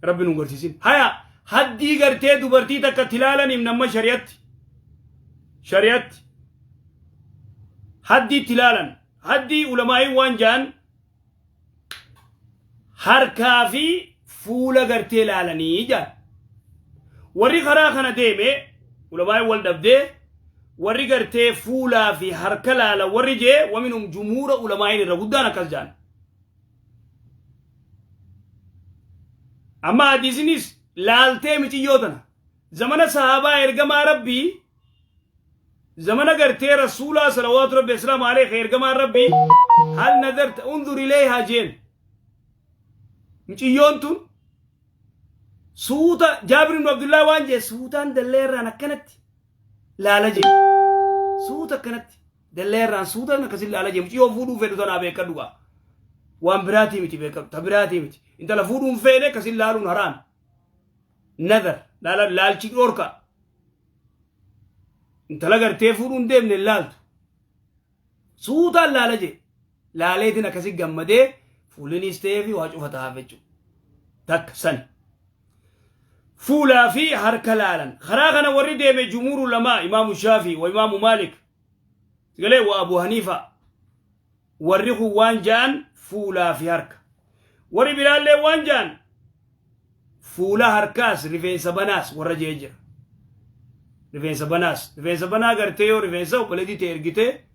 Rabbi nu garsiisin. Haya, haddii gartee dubartii takka tilaalaniif nama shari'atti. Shari'atti. Haddii tilaalan. Haddii ulamaa'iin waan ja'an harkaa fi fuula gartee laalanii ja'an. Warri karaa kana deeme ulamaa'iin wal dhabdee, warri gartee fuulaa fi harka laala warri jee, waminum jumhuura ulamaa'iin irra guddaan akkas ja'an. Amma hadiisinis laaltee miciyyoo tana zamana sahaabaa ergamaa Rabbii, zamana gartee Rasuulaa salawaatu Rabbi islaamu alayhi, ergamaa Rabbii hal nadarta unzur ilayhaa jeen. Miciyyoon tun suuta, Jaabir ibn Abdullah waan jee, suutaan dalleerraan akkanatti laala jee, suuta akkanatti dalleerraan suutaan akkasin laala jee. Muciyyoo fuudhuu fedhu tanaa beekadhu gaa, waan biraatii miti, beekadhu, ta biraatii miti. Intala fuudhuun feene akkasin laaluun haraam. Nazar laala, laalchi dhorka. Intala gartee fuudhuun deemne laaltu suutaan laala jee, laaleetiin akkasi gammadee fuullinis ta'ee fi waa cufa tahaaf jechuudha. Takka sani. Fuulaa fi harka laalan. Karaa kana warri deeme jumhuuru lamaa, Imaamu Shaafii wa Imaamu Maalik. Galee wa Abu Haniifa. Warri kun waan ja'an fuulaa fi harka. Warri biraallee waan ja'an fuula, harkaas, rifeensa banaas warra jee jira. Rifeensa banaas. Rifeensa banaa gartee yoo rifeensa obboleettii ta'e ergitee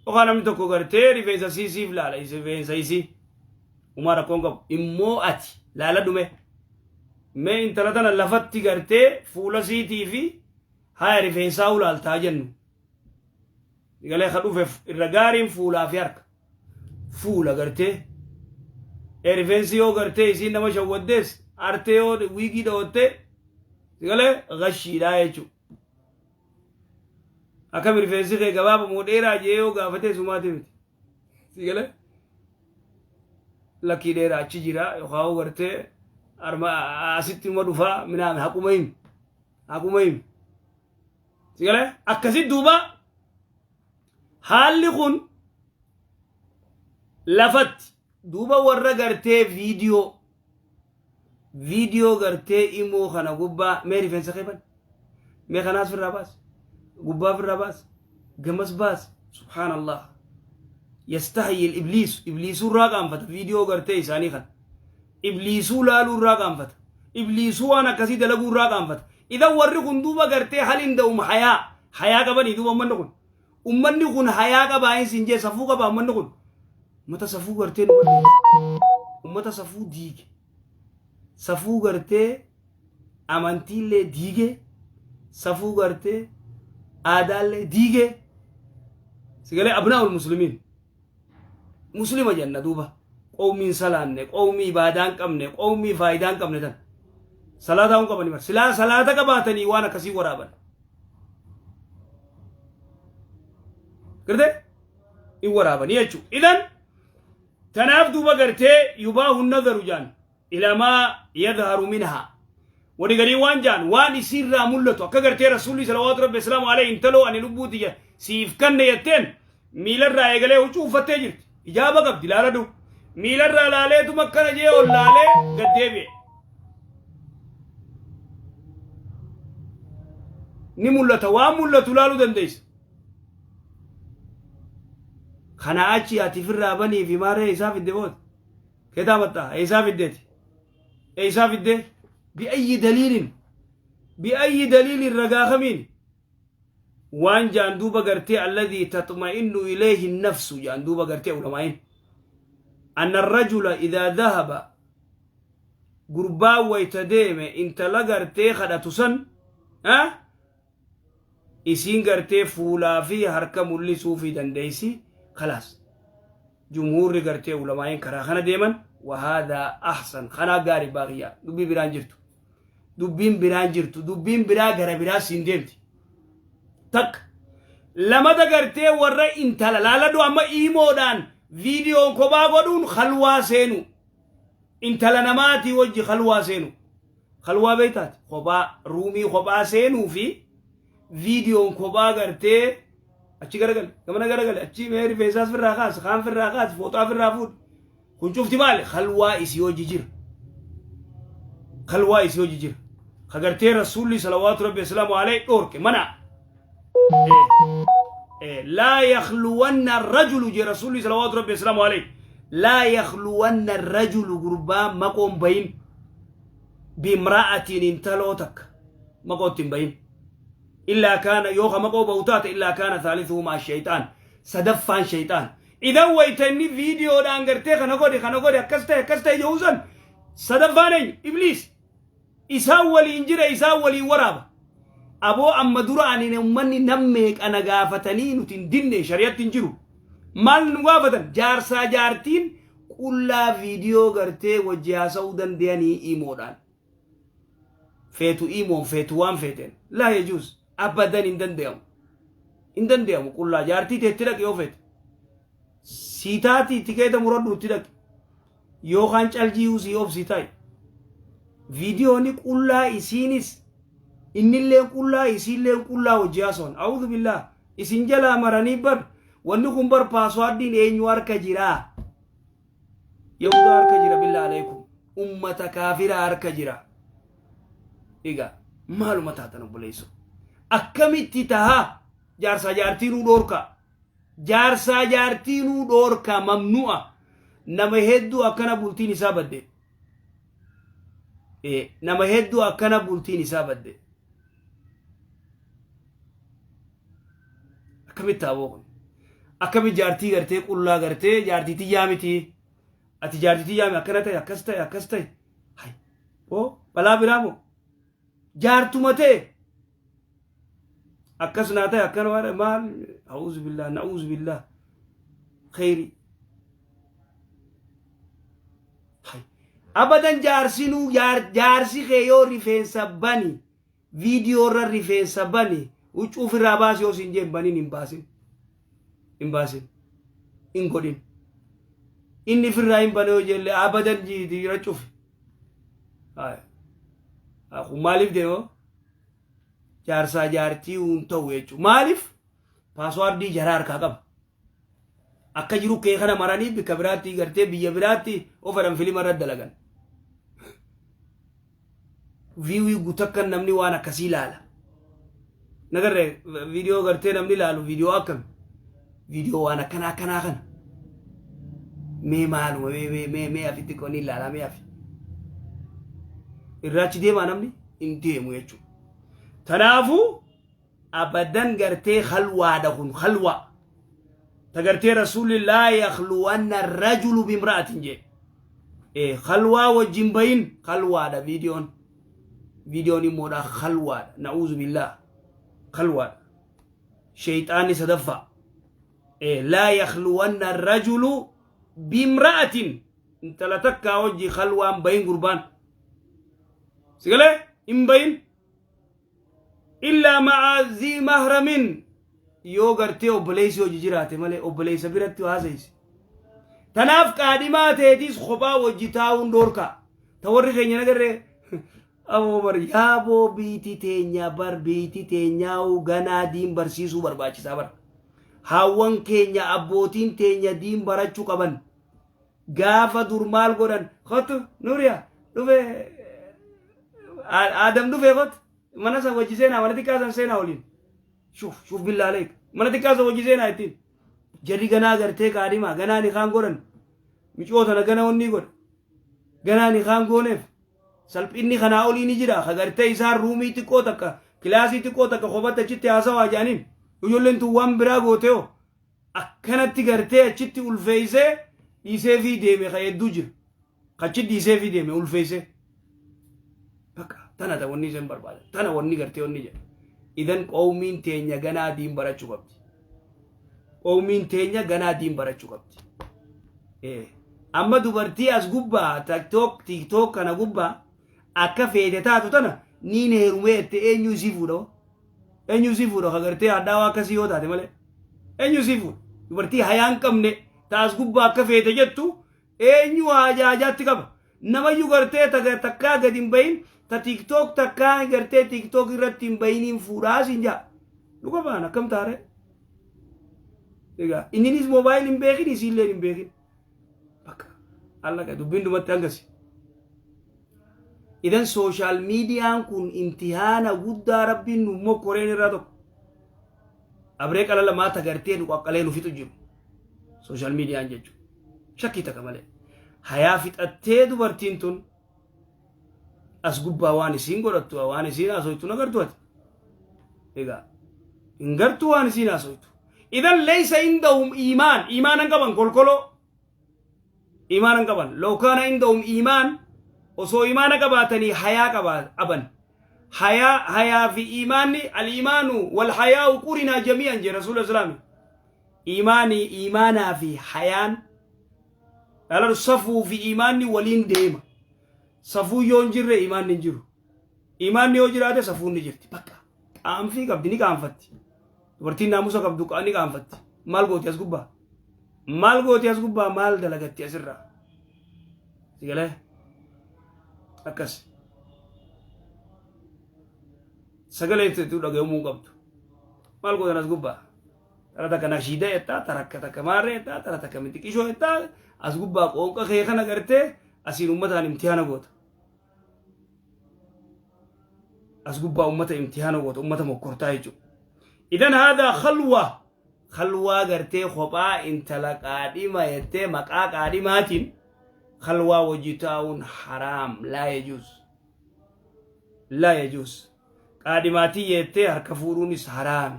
yookaan namni tokko gartee rifeensa siisiif laala, rifeensa isii. Umaa rakkoon qabu. Immoo ati laala dhume. Mee intala tana lafatti gartee fuula siitii fi haya rifeensaa ulaaltaa jennu. Galee ka dhufe irra gaariin fuulaa fi harka. Fuula gartee. Rifeensi yoo gartee isiin nama shawwaddees artee yoo wiigii dhawattee, galee gashiidhaa jechuudha. Akkami rifeensi kee gabaaba moo dheeraa jee yoo gaafatee sumaati miti. Si galee? Lakkii dheeraa achi jira yookaan gartee arma asitti uma dhufaa minaan, haquma himi. Haquma himi. Si galee? Akkasi duuba haalli kun lafatti duuba warra gartee viidiyoo gartee imoo kana gubbaa, mee rifeensa kee ban, mee kanaas firraa baas, gubbaa firraa baas, gamas baas. Subhaanallah, yastahyi ibliis, ibliisuu irraa qaanfata. Viidiyoo gartee isaanii kana ibliisuu laaluu irraa qaanfata, ibliisuu waan akkasii dalaguu irraa qaanfata. Idan warri kun duuba gartee hal inda'um hayaa, hayaa qabanii? Duuba ummanni kun hayaa qabaa hin siin jee, safuu qabaa ummanni kun? Ummata safuu gartee nu balleesse, ummata safuu diige, safuu gartee amantiillee diige, safuu gartee aadaallee diige. Sigalee abnaa'ul muslimiin muslima jenna, duuba qawmiin salaanne, qawmii ibaadaa hin qabne, qawmii faayidaa hin qabne tan salaataa hin qabani bar. Silaa salaata qabaatanii waan akkasii waraaban gartee in waraabanii jechuudha. Idan tanaaf duuba gartee yubaahu nazaru jaan ilaa maa yadharu minhaa. Wani garii waan jaan waan isiirraa mul'atu, akka gartee Rasuulli salawaatu Rabbi islaamu alayhi intaloo ani lubbuu tiyya siif kanne jetteen miilarraa eegalee huccuu uffattee jirti, ijaaba qabdi, laaladhu, miilarraa laaleetuma akkana jee ol laalee gad deebi'e. Ni mul'ata, waan mul'atu laaluu dandeessa. Kana achi ati firraa banii fi maaree isaa fidde booda keetaa maxxaa eessaa fiddeeti, eessaa fiddee, bi'ayyi daliilin, bi'ayyi daliilin, ragaa kamiin? Waan jaan duuba gartee alladhii taxma'innu ilayhi nafsu jaan duuba gartee ulamaa'iin. Anna arrajula idaa dhahaba gurbaan wayta deeme intala gartee kadhatu san isiin gartee fuulaa fi harka mul'isuufii dandeeysi khalaas. Jumhuurri gartee ulamaa'iin karaa kana deeman wahaadaa ahsan kanaa gaari baaqiyyaa dubbii biraan jirtu. Dubbiin biraan jirtu dubbiin biraa gara biraa siin deemti. Takka lamata gartee warra intala laaladhu amma iimoodhaan viidiyoon kophaa godhuun khalwaa seenu. Intala namaatii wajji khalwaa seenu. Khalwaa beektaati kophaa ruumii kophaa seenuu fi viidiyoon kophaa gartee achi garagale gamana garagale achi mee rifeensaas firraa kaas kaan firraa kaas fooxaa firraa fuudhi. Kun cufti maali? Khalwaa isii hojii jira. Khalwaa isii hojii jira. Ka gartee Rasuulli salawaatu rabbi wasalaamu alayhi dhoorke mana. Laa yakhluwanna rajulu jee Rasuulli salawaatu rabbi wasalaamu alayhi. Laa yakhluwanna rajulu gurbaa maqoon bayin bimra'atiin intaloo takka maqootti hin bayin. Illaa kaana yoo ka maqoo bahu taate illaa kaana thaalisuhumaa shayxaan sadaffaan shayxaan. Idan wayta inni viidiyoodhaan gartee kana godhe kana godhe akkas ta'e akkas ta'e jedhu san sadaffaan eenyu ibliis isaan waliin jira isaan waliin waraaba. Aboo amma dura ani ummanni nam meeqa na gaafatanii nuti hin dinne shari'atti hin jiru. Maal nu gaafatan jaarsaa jaartiin qullaa viidiyoo gartee wajji haasa'uu danda'anii imoodhaan. Feetu imoon feetu waan feeteen laa yajuuz abadan hin danda'amu. Hin danda'amu qullaa jaartii teetti dhaqi yoo feete. Sii taatii tikeeta muradhu itti dhaqi. Yookaan caljii sii obsii taa'i. Viidiyoonni qullaa isiinis innillee qullaa isiillee qullaa hojii haasawan. A'uudhu billaah isin jalaa maranii bar wanni kun bar passwordiin eenyu harka jiraa. Yahudaa harka jira billaa aleekum. Ummata kaafiraa harka jira. Egaa maaluma taatan obboleessoo. Akkamitti tahaa jaarsaa jaartiinuu dhoorkaa. Jaarsaa jaartiinuu dhoorkaa mamnu'a. Nama hedduu akkana bultiin isaa badde. Nama hedduu akkana bultiin isaa badde. Akkamitti taaboo kun? Akkamitti jaartii gartee qullaa gartee jaartii tiyyaa miti? Ati jaartii tiyyaa miti akkana ta'e akkas ta'e akkas ta'e. Hay. Oo balaa biraa moo? Jaartuma ta'e. Akkas naa ta'e akkana waan maal a'uuzu billaah na'uuzu billaah kheyri. Hay. Abadan jaarsinuu jaarsi kee yoo rifeensa bani viidiyoo irra rifeensa bani huccuu ofirraa baasi yoo siin jeen baniin hin baasin. Hin baasin. Hin godhin. Inni ofirraa hin bane yoo jelle abadan jira cufi. Hay. Kun maaliif deema? Jaarsaa jaartii hin ta'u jechuudha. Maaliif? Passwordii jaraa harkaa qaba. Akka jiru kee kana maranii bikka biraatti gartee biyya biraatti of fedhan filima irra dalagan. Viewii guutakkan namni waan akkasii ilaala. Nagarree viidiyoo gartee namni ilaalu viidiyoo akkami? Viidiyoo waan akkanaa akkanaa kana. Mee maaluma mee mee mee mee afitti qonni ilaalaa mee afi. Irraachi deemaa namni hin deemu jechuudha. Kanaafuu abadan gartee khalwaadha kun khalwaa. Ta gartee rasuulli laa yakhluwanna rajulu bimra'atin jee. Khalwaa wajjin bayin khalwaadha viidiyoon. Viidiyoon immoodha khalwaadha. Na'uuzu billaah. Khalwaadha. Shayxaanni sadaffaa. Laa yakhluwanna rajulu bimra'atin. Intala takkaa wajji khalwaan bayin gurbaan. Sigalee hin bayin. Illaa ma'a zii mahramin yoo gartee obboleessi hojii jiraate malee obboleessa biratti haasaysi. Tanaaf qaadhimaa teetis kophaa wajji taa'uun dhoorkaa. Ta warri keenya nagarree aboo bar yaaboo biiti teenya bar biiti teenyaa'uu ganaa diin barsiisuu barbaachisaa bar. Haawwan keenya abbootiin teenya diin barachuu qaban. Gaafa dur maal godhan kottu Nuuriyaa dhufe Aadam dhufe kottu mana san wajji seenaa mana xiqqaa san seenaa waliin. Shuuf shuuf billaa aleek mana xiqqaa san wajji seenaa ittiin. Jarri ganaa gartee kaadhimaa ganaa ni kaan godhan micoo tana gana onni godha. Ganaa ni kaan gooneef salphinni kanaa olii ni jira ka gartee isaan roomii xiqqoo takka kilaasii xiqqoo takka kophatti achitti haasawaa jedhaniin. Ijoolleen tun waan biraa goote hoo akkanatti gartee achitti ulfeessee dhiisee fi deeme ka hedduu jira. Kachi dhiisee fi deeme ulfeessee. Bakka tana ta wanni isin barbaadan tana wanni gartee wanni jedha. Idan qawmiin teenya ganaa diin barachuu qabdi. Qawmiin teenya ganaa diin barachuu qabdi. Amma dubartii as gubbaa tiktok tiktok kana gubbaa akka feete taatu tana niin heerumee jette eenyu isii fuudha hoo? Eenyu isii fuudha ka gartee hadhaawaa akkasii yoo taate malee. Eenyu isii fuudha? Dubartii hayaa hin qabne ta as gubbaa akka feete jettu eenyu haajaa haajaatti qaba. Namayyuu gartee takkaa gadi hin bahin ta tiktok takkaa gartee tiktok irratti hin bahiniin fuudhaa siin jaa. Dhuga baan akkam taaree? Egaa inninis moobaayil hin beekin isiillee hin beekin. Bakka allaqa dubbiin dhumatti hangasi. Idan sooshaal miidiyaan kun imtihaana guddaa rabbiin nu mokkoreen irraa tokko. Abree qala lamaa tagartee nu qaqqalee nu fixu jiru. Sooshaal miidiyaan jechuudha. Shakkii takka malee. Hayaa fixattee dubartiin tun as gubbaa waan isiin godhattu waan isiin haasoytu hin agartu ati. Egaa hin gartuu waan isiin haasoytu. Idan leeysa indahum iimaan iimaana hin qaban kolkoloo iimaana hin qaban law kaana indahum iimaan osoo iimaana qabaatanii hayaa qaban hayaa hayaa fi iimaanni al-iimaanu wal hayaa'u qurinaa jamii'an jee rasuula islaami iimaanii iimaanaa fi hayaan dhalatu safuu fi iimaanni waliin deema safuu yoo hin jirre iimaanni hin jiru iimaanni yoo jiraate safuun ni jirti bakka qaanfii qabdi ni qaanfatti Dubartiin naamusa qabdu ni qaanfatti. Maal gooti as gubbaa? Maal gooti as gubbaa? Maal dalagatti asirraa? Si galee? Akkas. Sagalee itti dhaga'amuu hin qabdu. Maal gootan as gubbaa? Tara takka nashiida jettaa, tara takka maarree jettaa, tara takka mitiqishoo jettaa, as gubbaa qoonqa kee kana gartee asiin uummataan imtihaana goota. As gubbaa ummata imtihaana goota, ummata mokkortaa jechuudha. Idan haadaa khalwa khalwaa gartee kophaa intala qaadhima jettee maqaa qaadhimaatiin khalwaa wajji taa'uun haraam laa yajuuz laa yajuuz qaadhimaatii jettee harka fuudhuunis haraami.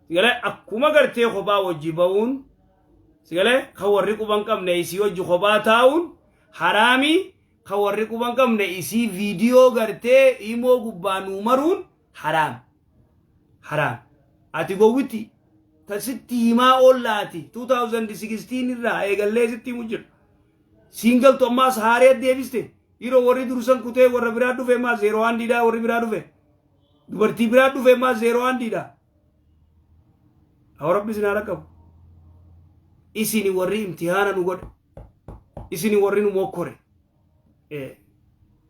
Sigalee akkuma gartee kophaa wajji ba'uun sigalee kan warri quban qabne isii wajji kophaa taa'uun haraami Kan warri quba hin qabne isii viidiyoo gartee imoo gubbaa nuu maruun haraam. Haraam. Ati gowwitti ta sitti himaa oollaati 2016 irraa eegallee sitti himu jira. Siin galtu ammaas haaree deebiste. Yeroo warri dursan kutee warra biraa dhufe ammaas zeeroo handiidha warri biraa dhufe. Dubartii biraa dhufe ammaas zeeroo handiidha. Haa rabbi isin haa dhaqqabu. Isini warri imtihaana nu godhe. Isini warri nu mokkore.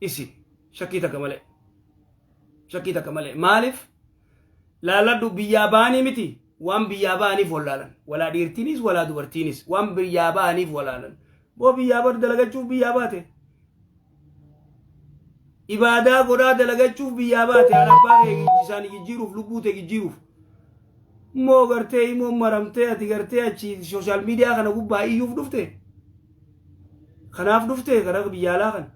Isin shakkii takka malee. Shakkii takka malee. Maaliif? Laaladhu biyyaa ba'anii miti waan biyyaa ba'aniif wallaalan. Walaa dhiirtiinis walaa dubartiinis waan biyyaa ba'aniif wallaalan. Boo biyyaa bar dalagachuuf biyyaa baate. Ibaadaa godhaa dalagachuuf biyyaa baate haadha abbaa kee isaanii jijjiiruuf lubbuu tee jijjiiruuf. Immoo gartee immoo maramtee ati gartee achi sooshaal miidiyaa kana gubbaa iyyuuf dhufte. Kanaaf dhufte gara biyya alaa kana.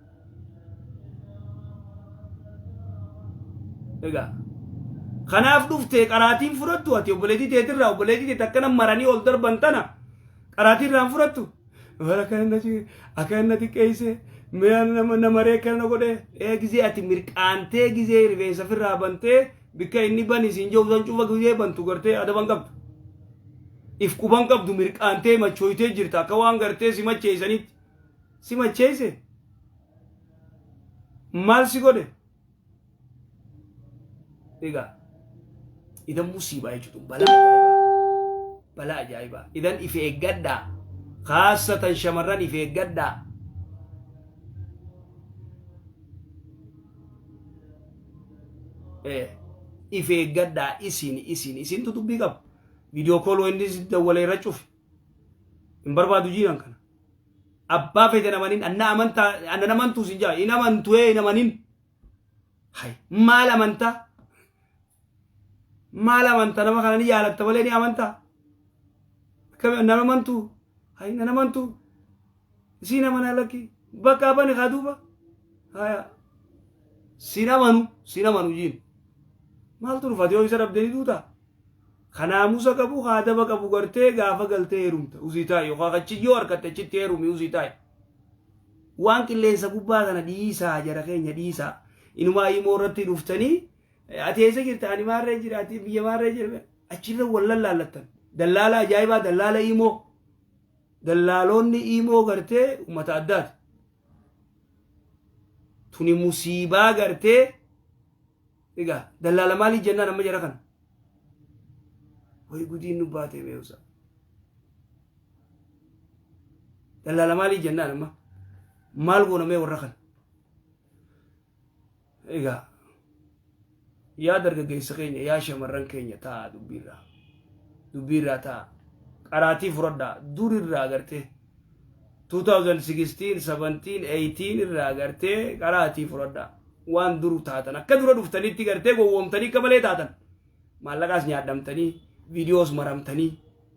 Egaa kanaaf dhufte qaraatiin fudhattu ati obboleettii teetirraa obboleettii teet akkana maranii ol darban tana qaraatii irraan fudhattu. Bara akka inni xiqqeesse mi'a nama maree akkana na godhe ee gizee ati mirqaantee gizee rifeensa firraa bantee bikka inni bani siin jedhu san cufa gizee bantu gartee adaban qabdu. If quban qabdu mirqaantee machooytee jirta akka waan gartee si macheessanitti. Si macheesse? Maal si godhe? Egaa idan musiibaa jechuudha balaa ajaa'ibaa. Balaa ajaa'ibaa. Idan if eeggadhaa. Khaasatan shamarran if eeggadhaa. If eeggadhaa isin isin isintu dubbii qaba. Viidiyoo kool inni dawwalee irra cufi. Hin barbaadu jiiran kana. Abbaa feete namanin anna amantaa anna namantuu sin jaa hin amantu ee hin amanin. Hay maal amantaa? Maal amanta nama kana ni jaalatta malee ni amantaa? Akkami nan amantuu? Hay nan amantuu? Isiin amanaa lakki bakka bani haa duuba. Haya sin amanu sin amanu jiin. Maaltu dhufate yoo isa dhabde ni duutaa? Ka naamusa qabu, ka adaba qabu gartee gaafa galtee heerumta. Usii taa'i yookaan achi yoo harkatte achitti heerumi usii taa'i. Waan qilleensa gubbaa kana dhiisaa jara keenya dhiisaa. Inumaa imoo irratti dhuftanii ati eessa jirta ani maarree jira ati biyya maarree jira achirra wal lallaallattan. Dallaala ajaa'ibaa dallaala imoo. Dallaaloonni imoo gartee uummata addaati. Tuni musiibaa gartee egaa dallaala maalii jennaan amma jara kana. Way gudiin nu baatee meewsa. Dallaala maalii jennaan amma maal goona mee warra kana. Egaa yaa dargaggeessa keenya yaa shamarran keenya ta'a dubbiirraa. Dubbiirraa ta'a. Qaraatii fudhadhaa durirraa gartee 2016, 17, 18 irraa gartee qaraatii fudhadhaa. Waan duru taatan akka dura dhuftanitti gartee gowwoomtanii akka malee taatan. Maallaqaas nyaadhamtanii viidiyoos maramtanii.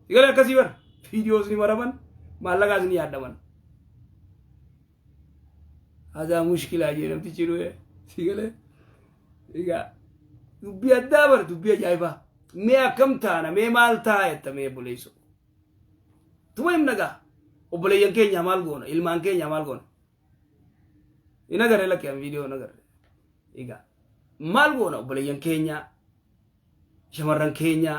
Sigalee akkasii bara viidiyoos ni maraman maallaqaas ni nyaadhaman. Hadaa mushkilaa jee namtichi dhufe sigalee. Egaa dubbii addaa bara dubbii ajaa'ibaa. Mee akkam taana mee maal ta'a jetta mee obboleessoo. Tuma himna gaa obboleeyyan keenya maal goona ilmaan keenya maal goona. Hin agarre lakkee an viidiyoo hin agarre. Egaa maal goona obboleeyyan keenya shamarran keenya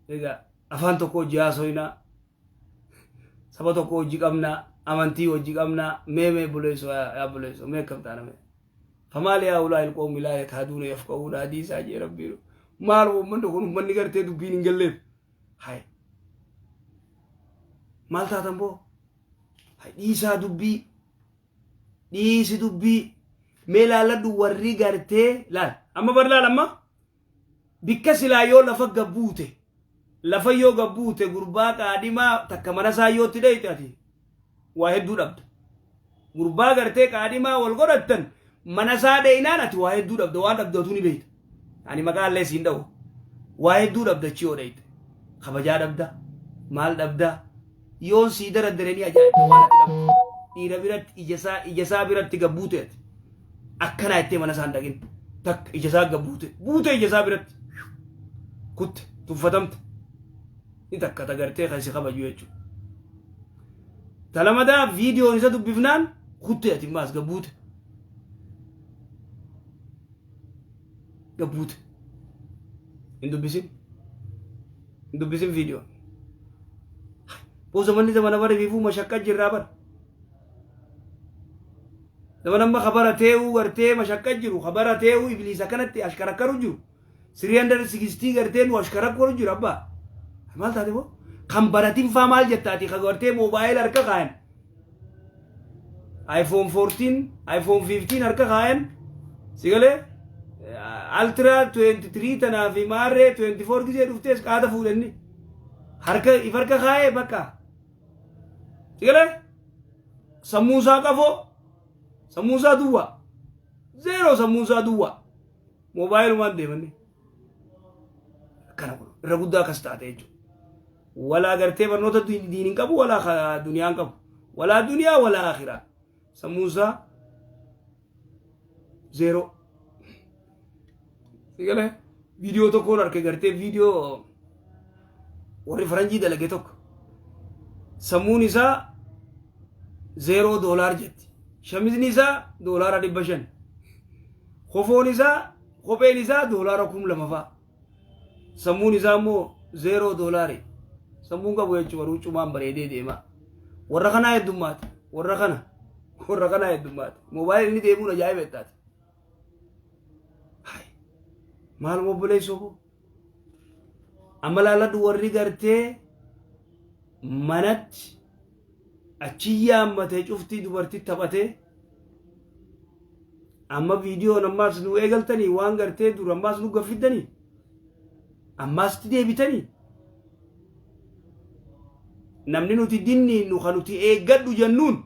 egaa afaan tokko hojii haasoyna saba tokko hojii qabna amantii hojii qabna mee mee buleessoo yaa buleessoo mee akkam taana mee. Famaali haa ulaa ilqoomi laa yakaaduuna yafqahuuna hadiisaa jee rabbiin maal uummanni kun uummanni gartee dubbiin hin galleef. Hay maal taatan boo hay dhiisaa dubbii dhiisi dubbii mee laalladhu warri gartee laal amma bar laal amma bikka silaa yoo lafa gabbuute lafa yoo gabbuute gurbaa qaadhimaa takka mana isaa yoo itti dhayxe ati waa hedduu dhabda gurbaa gartee qaadhimaa wal godhattan mana isaa dheeynaan ati waa hedduu dhabda waan dhabdu atuu ni beeyta ani maqaa illee siin dha'u waa hedduu dhabda achi yoo dheeyte kabajaa dhabda maal dhabda yoon sii daraddare ni ajaa'ibda waan ati dhabdu dhiira biratti ija isaa biratti gabbuute ati akkanaa jettee mana isaan dhaqin takka ija isaa gabbuute buute ija isaa biratti kutte tuffatamte ni takka tagartee kan si kabaju jechuudha. Talamadaa viidiyoon isa dubbifnaan kutte ati maas gabbuute. Gabbuute. Hin dubbisin. Hin dubbisin viidiyoon. Boo zamanni zamana bara fiifuu mashakka jirraa bara. Zaman amma kabara tee'uu gartee mashakka jiru kabara tee'uu ibliis akkanatti ashkarakkaru jiru. 360 gartee nu ashkarakkaru jiru abbaa. Maal taate boo? Kan baratin faa maal jettaati ka gartee moobaayila harka kaayan. iPhone 14, iPhone 15 harka kaayan. Si galee? Ultra 23 tanaa fi maarree 24 gisee dhuftees qaata fuudhanni. Harka if harka kaayee bakka. Si galee? Sammuu isaa qafoo. Sammuu isaa duwwaa. Zeeroo sammuu isaa duwwaa. Moobaayilumaan deemanni. Akkana kun irra guddaa akkas taate jechuudha. Walaa gartee barnoota diin hin qabu walaa duniyaa hin qabu. Walaa duniyaa walaa akhiraa. Sammuun isaa zeeroo. Sigalee viidiyoo tokkoon arge gartee viidiyoo warri faranjii dalage tokko. Sammuun isaa zeeroo doolaar jetti. Shamizni isaa doolaara 500. Kofoon isaa kopheen isaa doolaara 2000 fa'a. Sammuun isaa immoo zeeroo doolaari. Sammuun qabu jechuudha huccumaan bareedee deema. Warra kanaa heddummaate. Warra kana. Warra kanaa heddummaate. Moobaayilii inni deemuun ajaa'iba jettaati. Maal obboleessoo koo? Amma laalladhu warri gartee manatti achi yaammatee cuftii dubartii taphatee amma viidiyoon ammaas nu eegaltanii waan gartee dur ammaas nu gaffiddanii ammaasti deebitanii namni nuti dinniinnu ka nuti eeggadhu jennuun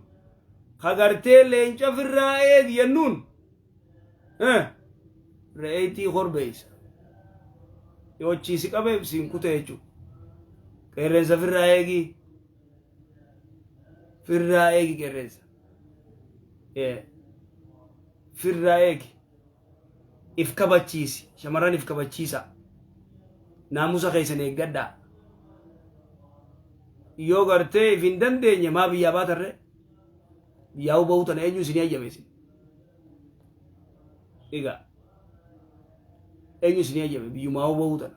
ka gartee leenca firraa eegi jennuun re'eetii korbeessa yoo achiisi qabe siin kute jechuudha qeerrensa firraa eegi firraa eegi qeerrensa firraa eegi if kabachiisi shamarran if kabachiisa. Naamusa keessan eeggadhaa. Yoo gartee if hin dandeenye maa biyyaa baatarree? Biyyaa bahuu tana eenyu isinii hayyame isin? Egaa eenyu isinii hayyame biyyumaa bahuu tana?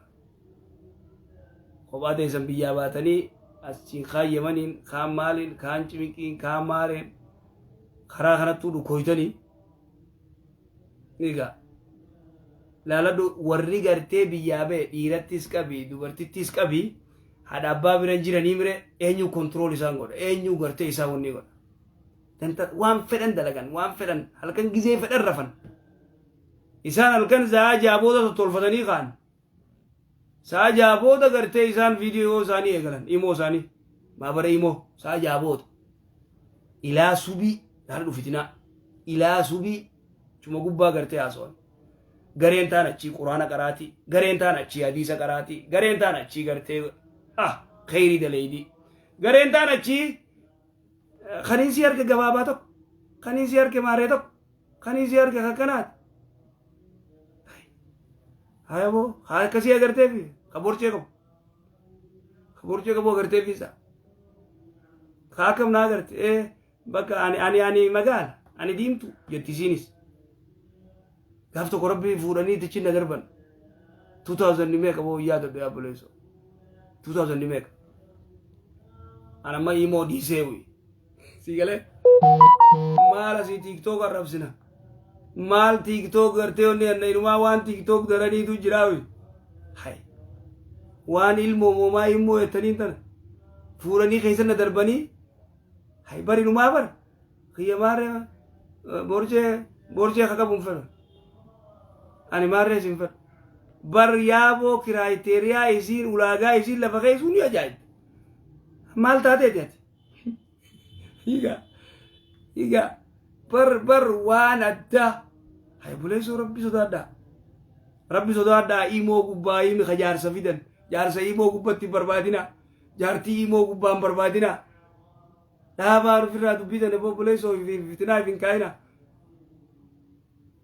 Kophaa teessan biyyaa baatanii achiin kaan Yemaniin, kaan maaliin, kaan cimiqiin, kaan maareen karaa kanattuu dhukooytanii. Egaa laaladhu, warri gartee biyyaa ba'e dhiirattis qabi dubartittis qabi, haadha abbaa bira hin jiranii mire, eenyu control isaan godha? Eenyu gartee isaan wanni godha? Danta waan fedhan dalagan, waan fedhan halkan gizee fedhan rafan. Isaan halkan sa'aa 6 booda tottolfatanii ka'an. Sa'a 6 booda gartee isaan viidiyoo isaanii eegalan, imoo isaanii maabara imoo sa'a 6 booda ilaa subii laala dhufitinaa ilaa subii cuma gubbaa gartee haasawan. Gareen taan achii quraana qaraatii, gareen taan achii hadiisa qaraatii, gareen taan achii gartee kheyrii daleeydii, gareen taan achii kaniisii harka gabaabaa tokko, kaniisii harka maaree tokko, kaniisii harka kakkanaati. Hayaboo haa akkasii agarteefi ka borcee qabu, ka borcee qabu agarteefi isa ka akkam naa agarte. Bakka ani magaala, ani diimtu jetti. Isiinis gaaf tokko rabbi fuudhanii itti na darban. 2000 meeqa boo yaadadhu yaa obboleessoo, 2000 meeqa. An amma imoo dhiisee wi si galee maal asii TikTok arrabsina, maal TikTok gartee onni anna inumaa waan TikTok daraniitu jiraawi. Hay, waan ilmoo moomaa immoo jettaniin tana fuudhanii keessa na darbanii. Hay, bari inumaa bar kiyya maarree borcee borcee ka qabu hin fedhu ani, maarree sin fedhu bar. Yaaboo, criteria isiin, ulaagaa isiin lafa keessuu ni ajaa'ibda. Maal taateeti ati? Higa higa bar bar waan addaa. Hay buleessoo, rabbi sodaadhaa, rabbi sodaadhaa. Imoo gubbaa himi ka jaarsa fidan, jaarsa imoo gubbatti hin barbaadina, jaartii imoo gubbaa hin barbaadina. Dhaabaa ofirraa dubbitan obboleessoo, fitinaa hin kaa'ina.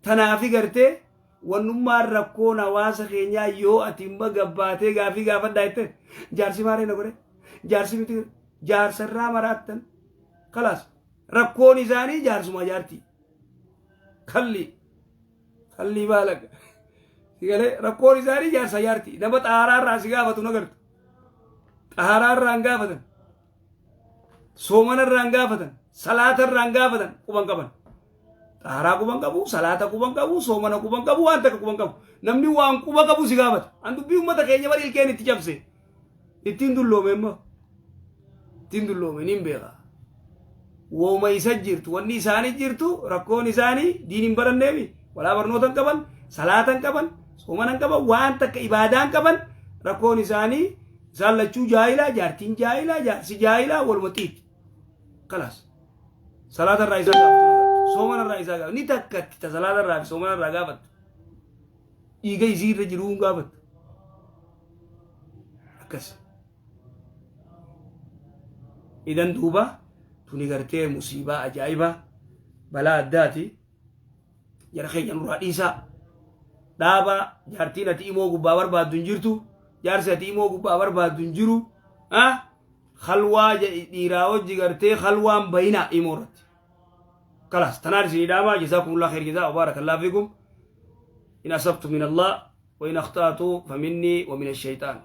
Tanaafi gartee wannummaan rakkoon hawaasa keenyaa yoo ati imma gabbaatee gaafii gaafadhaa jetteen, jaarsi maaree na godhe, jaarsi miti, jaarsarraa maraattan. Kalaas, rakkoon isaanii jaarsuma jaartii kalli kallii baalaga sigalee. Rakkoon isaanii jaarsa jaartii. Nama xaaraarraa si gaafatu nagartu, xaaraarraa hin gaafatan, soomanarraa hin gaafatan, salaatarraa hin gaafatan. Quban qaban, xaaraa quban qabu, salaata quban qabu, soomana quban qabu, waan takka quban qabu. Namni waan quba qabu si gaafata. An dubbii uummata keenya bari ilkeen itti cabse, ittiin dulloome, immoo ittiin dulloome niin beeka. Wooma isa jirtu, wanni isaanii jirtu, rakkoon isaanii diin hin baranneemi, walaa barnoota hin qaban, salaata hin qaban, soomana hin qaban, waan takka ibaadaa hin qaban. Rakkoon isaanii isaan lachuu jaahilaa, jaartiin jaahilaa, jaarsi jaahilaa, waluma xiitti. Kalaas, salaata irraa isaa gaafatu, soomana irraa isaa gaafatu, ni takkatti ta salaata irraa fi soomana irraa gaafattu, dhiiga isii irra jiruu hin gaafattu. Akkas idan duuba tuni gartee musiibaa ajaa'ibaa, balaa addaati. Jara keenya, nurraa dhiisaa, dhaabaa. Jaartiin ati imoo gubbaa barbaaddu hin jirtu, jaarsi ati imoo gubbaa barbaaddu hin jiru. Khalwaa dhiiraa hojii gartee khalwaan bayinaa imoo irratti. Kalaas, tanaan isinii dhaamaa. جزاكم الله خير جزاء وبارك الله فيكم. إن أصبت من الله وإن أخطأت فمني ومن الشيطان.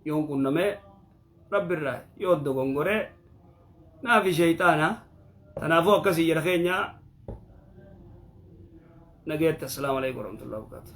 Yoon qunname rabbi irraa, yoo dogongore naafi shayxaana. Kanaafuu akkasii jara keenya, nageetti. السلام عليكم ورحمة الله وبركاته.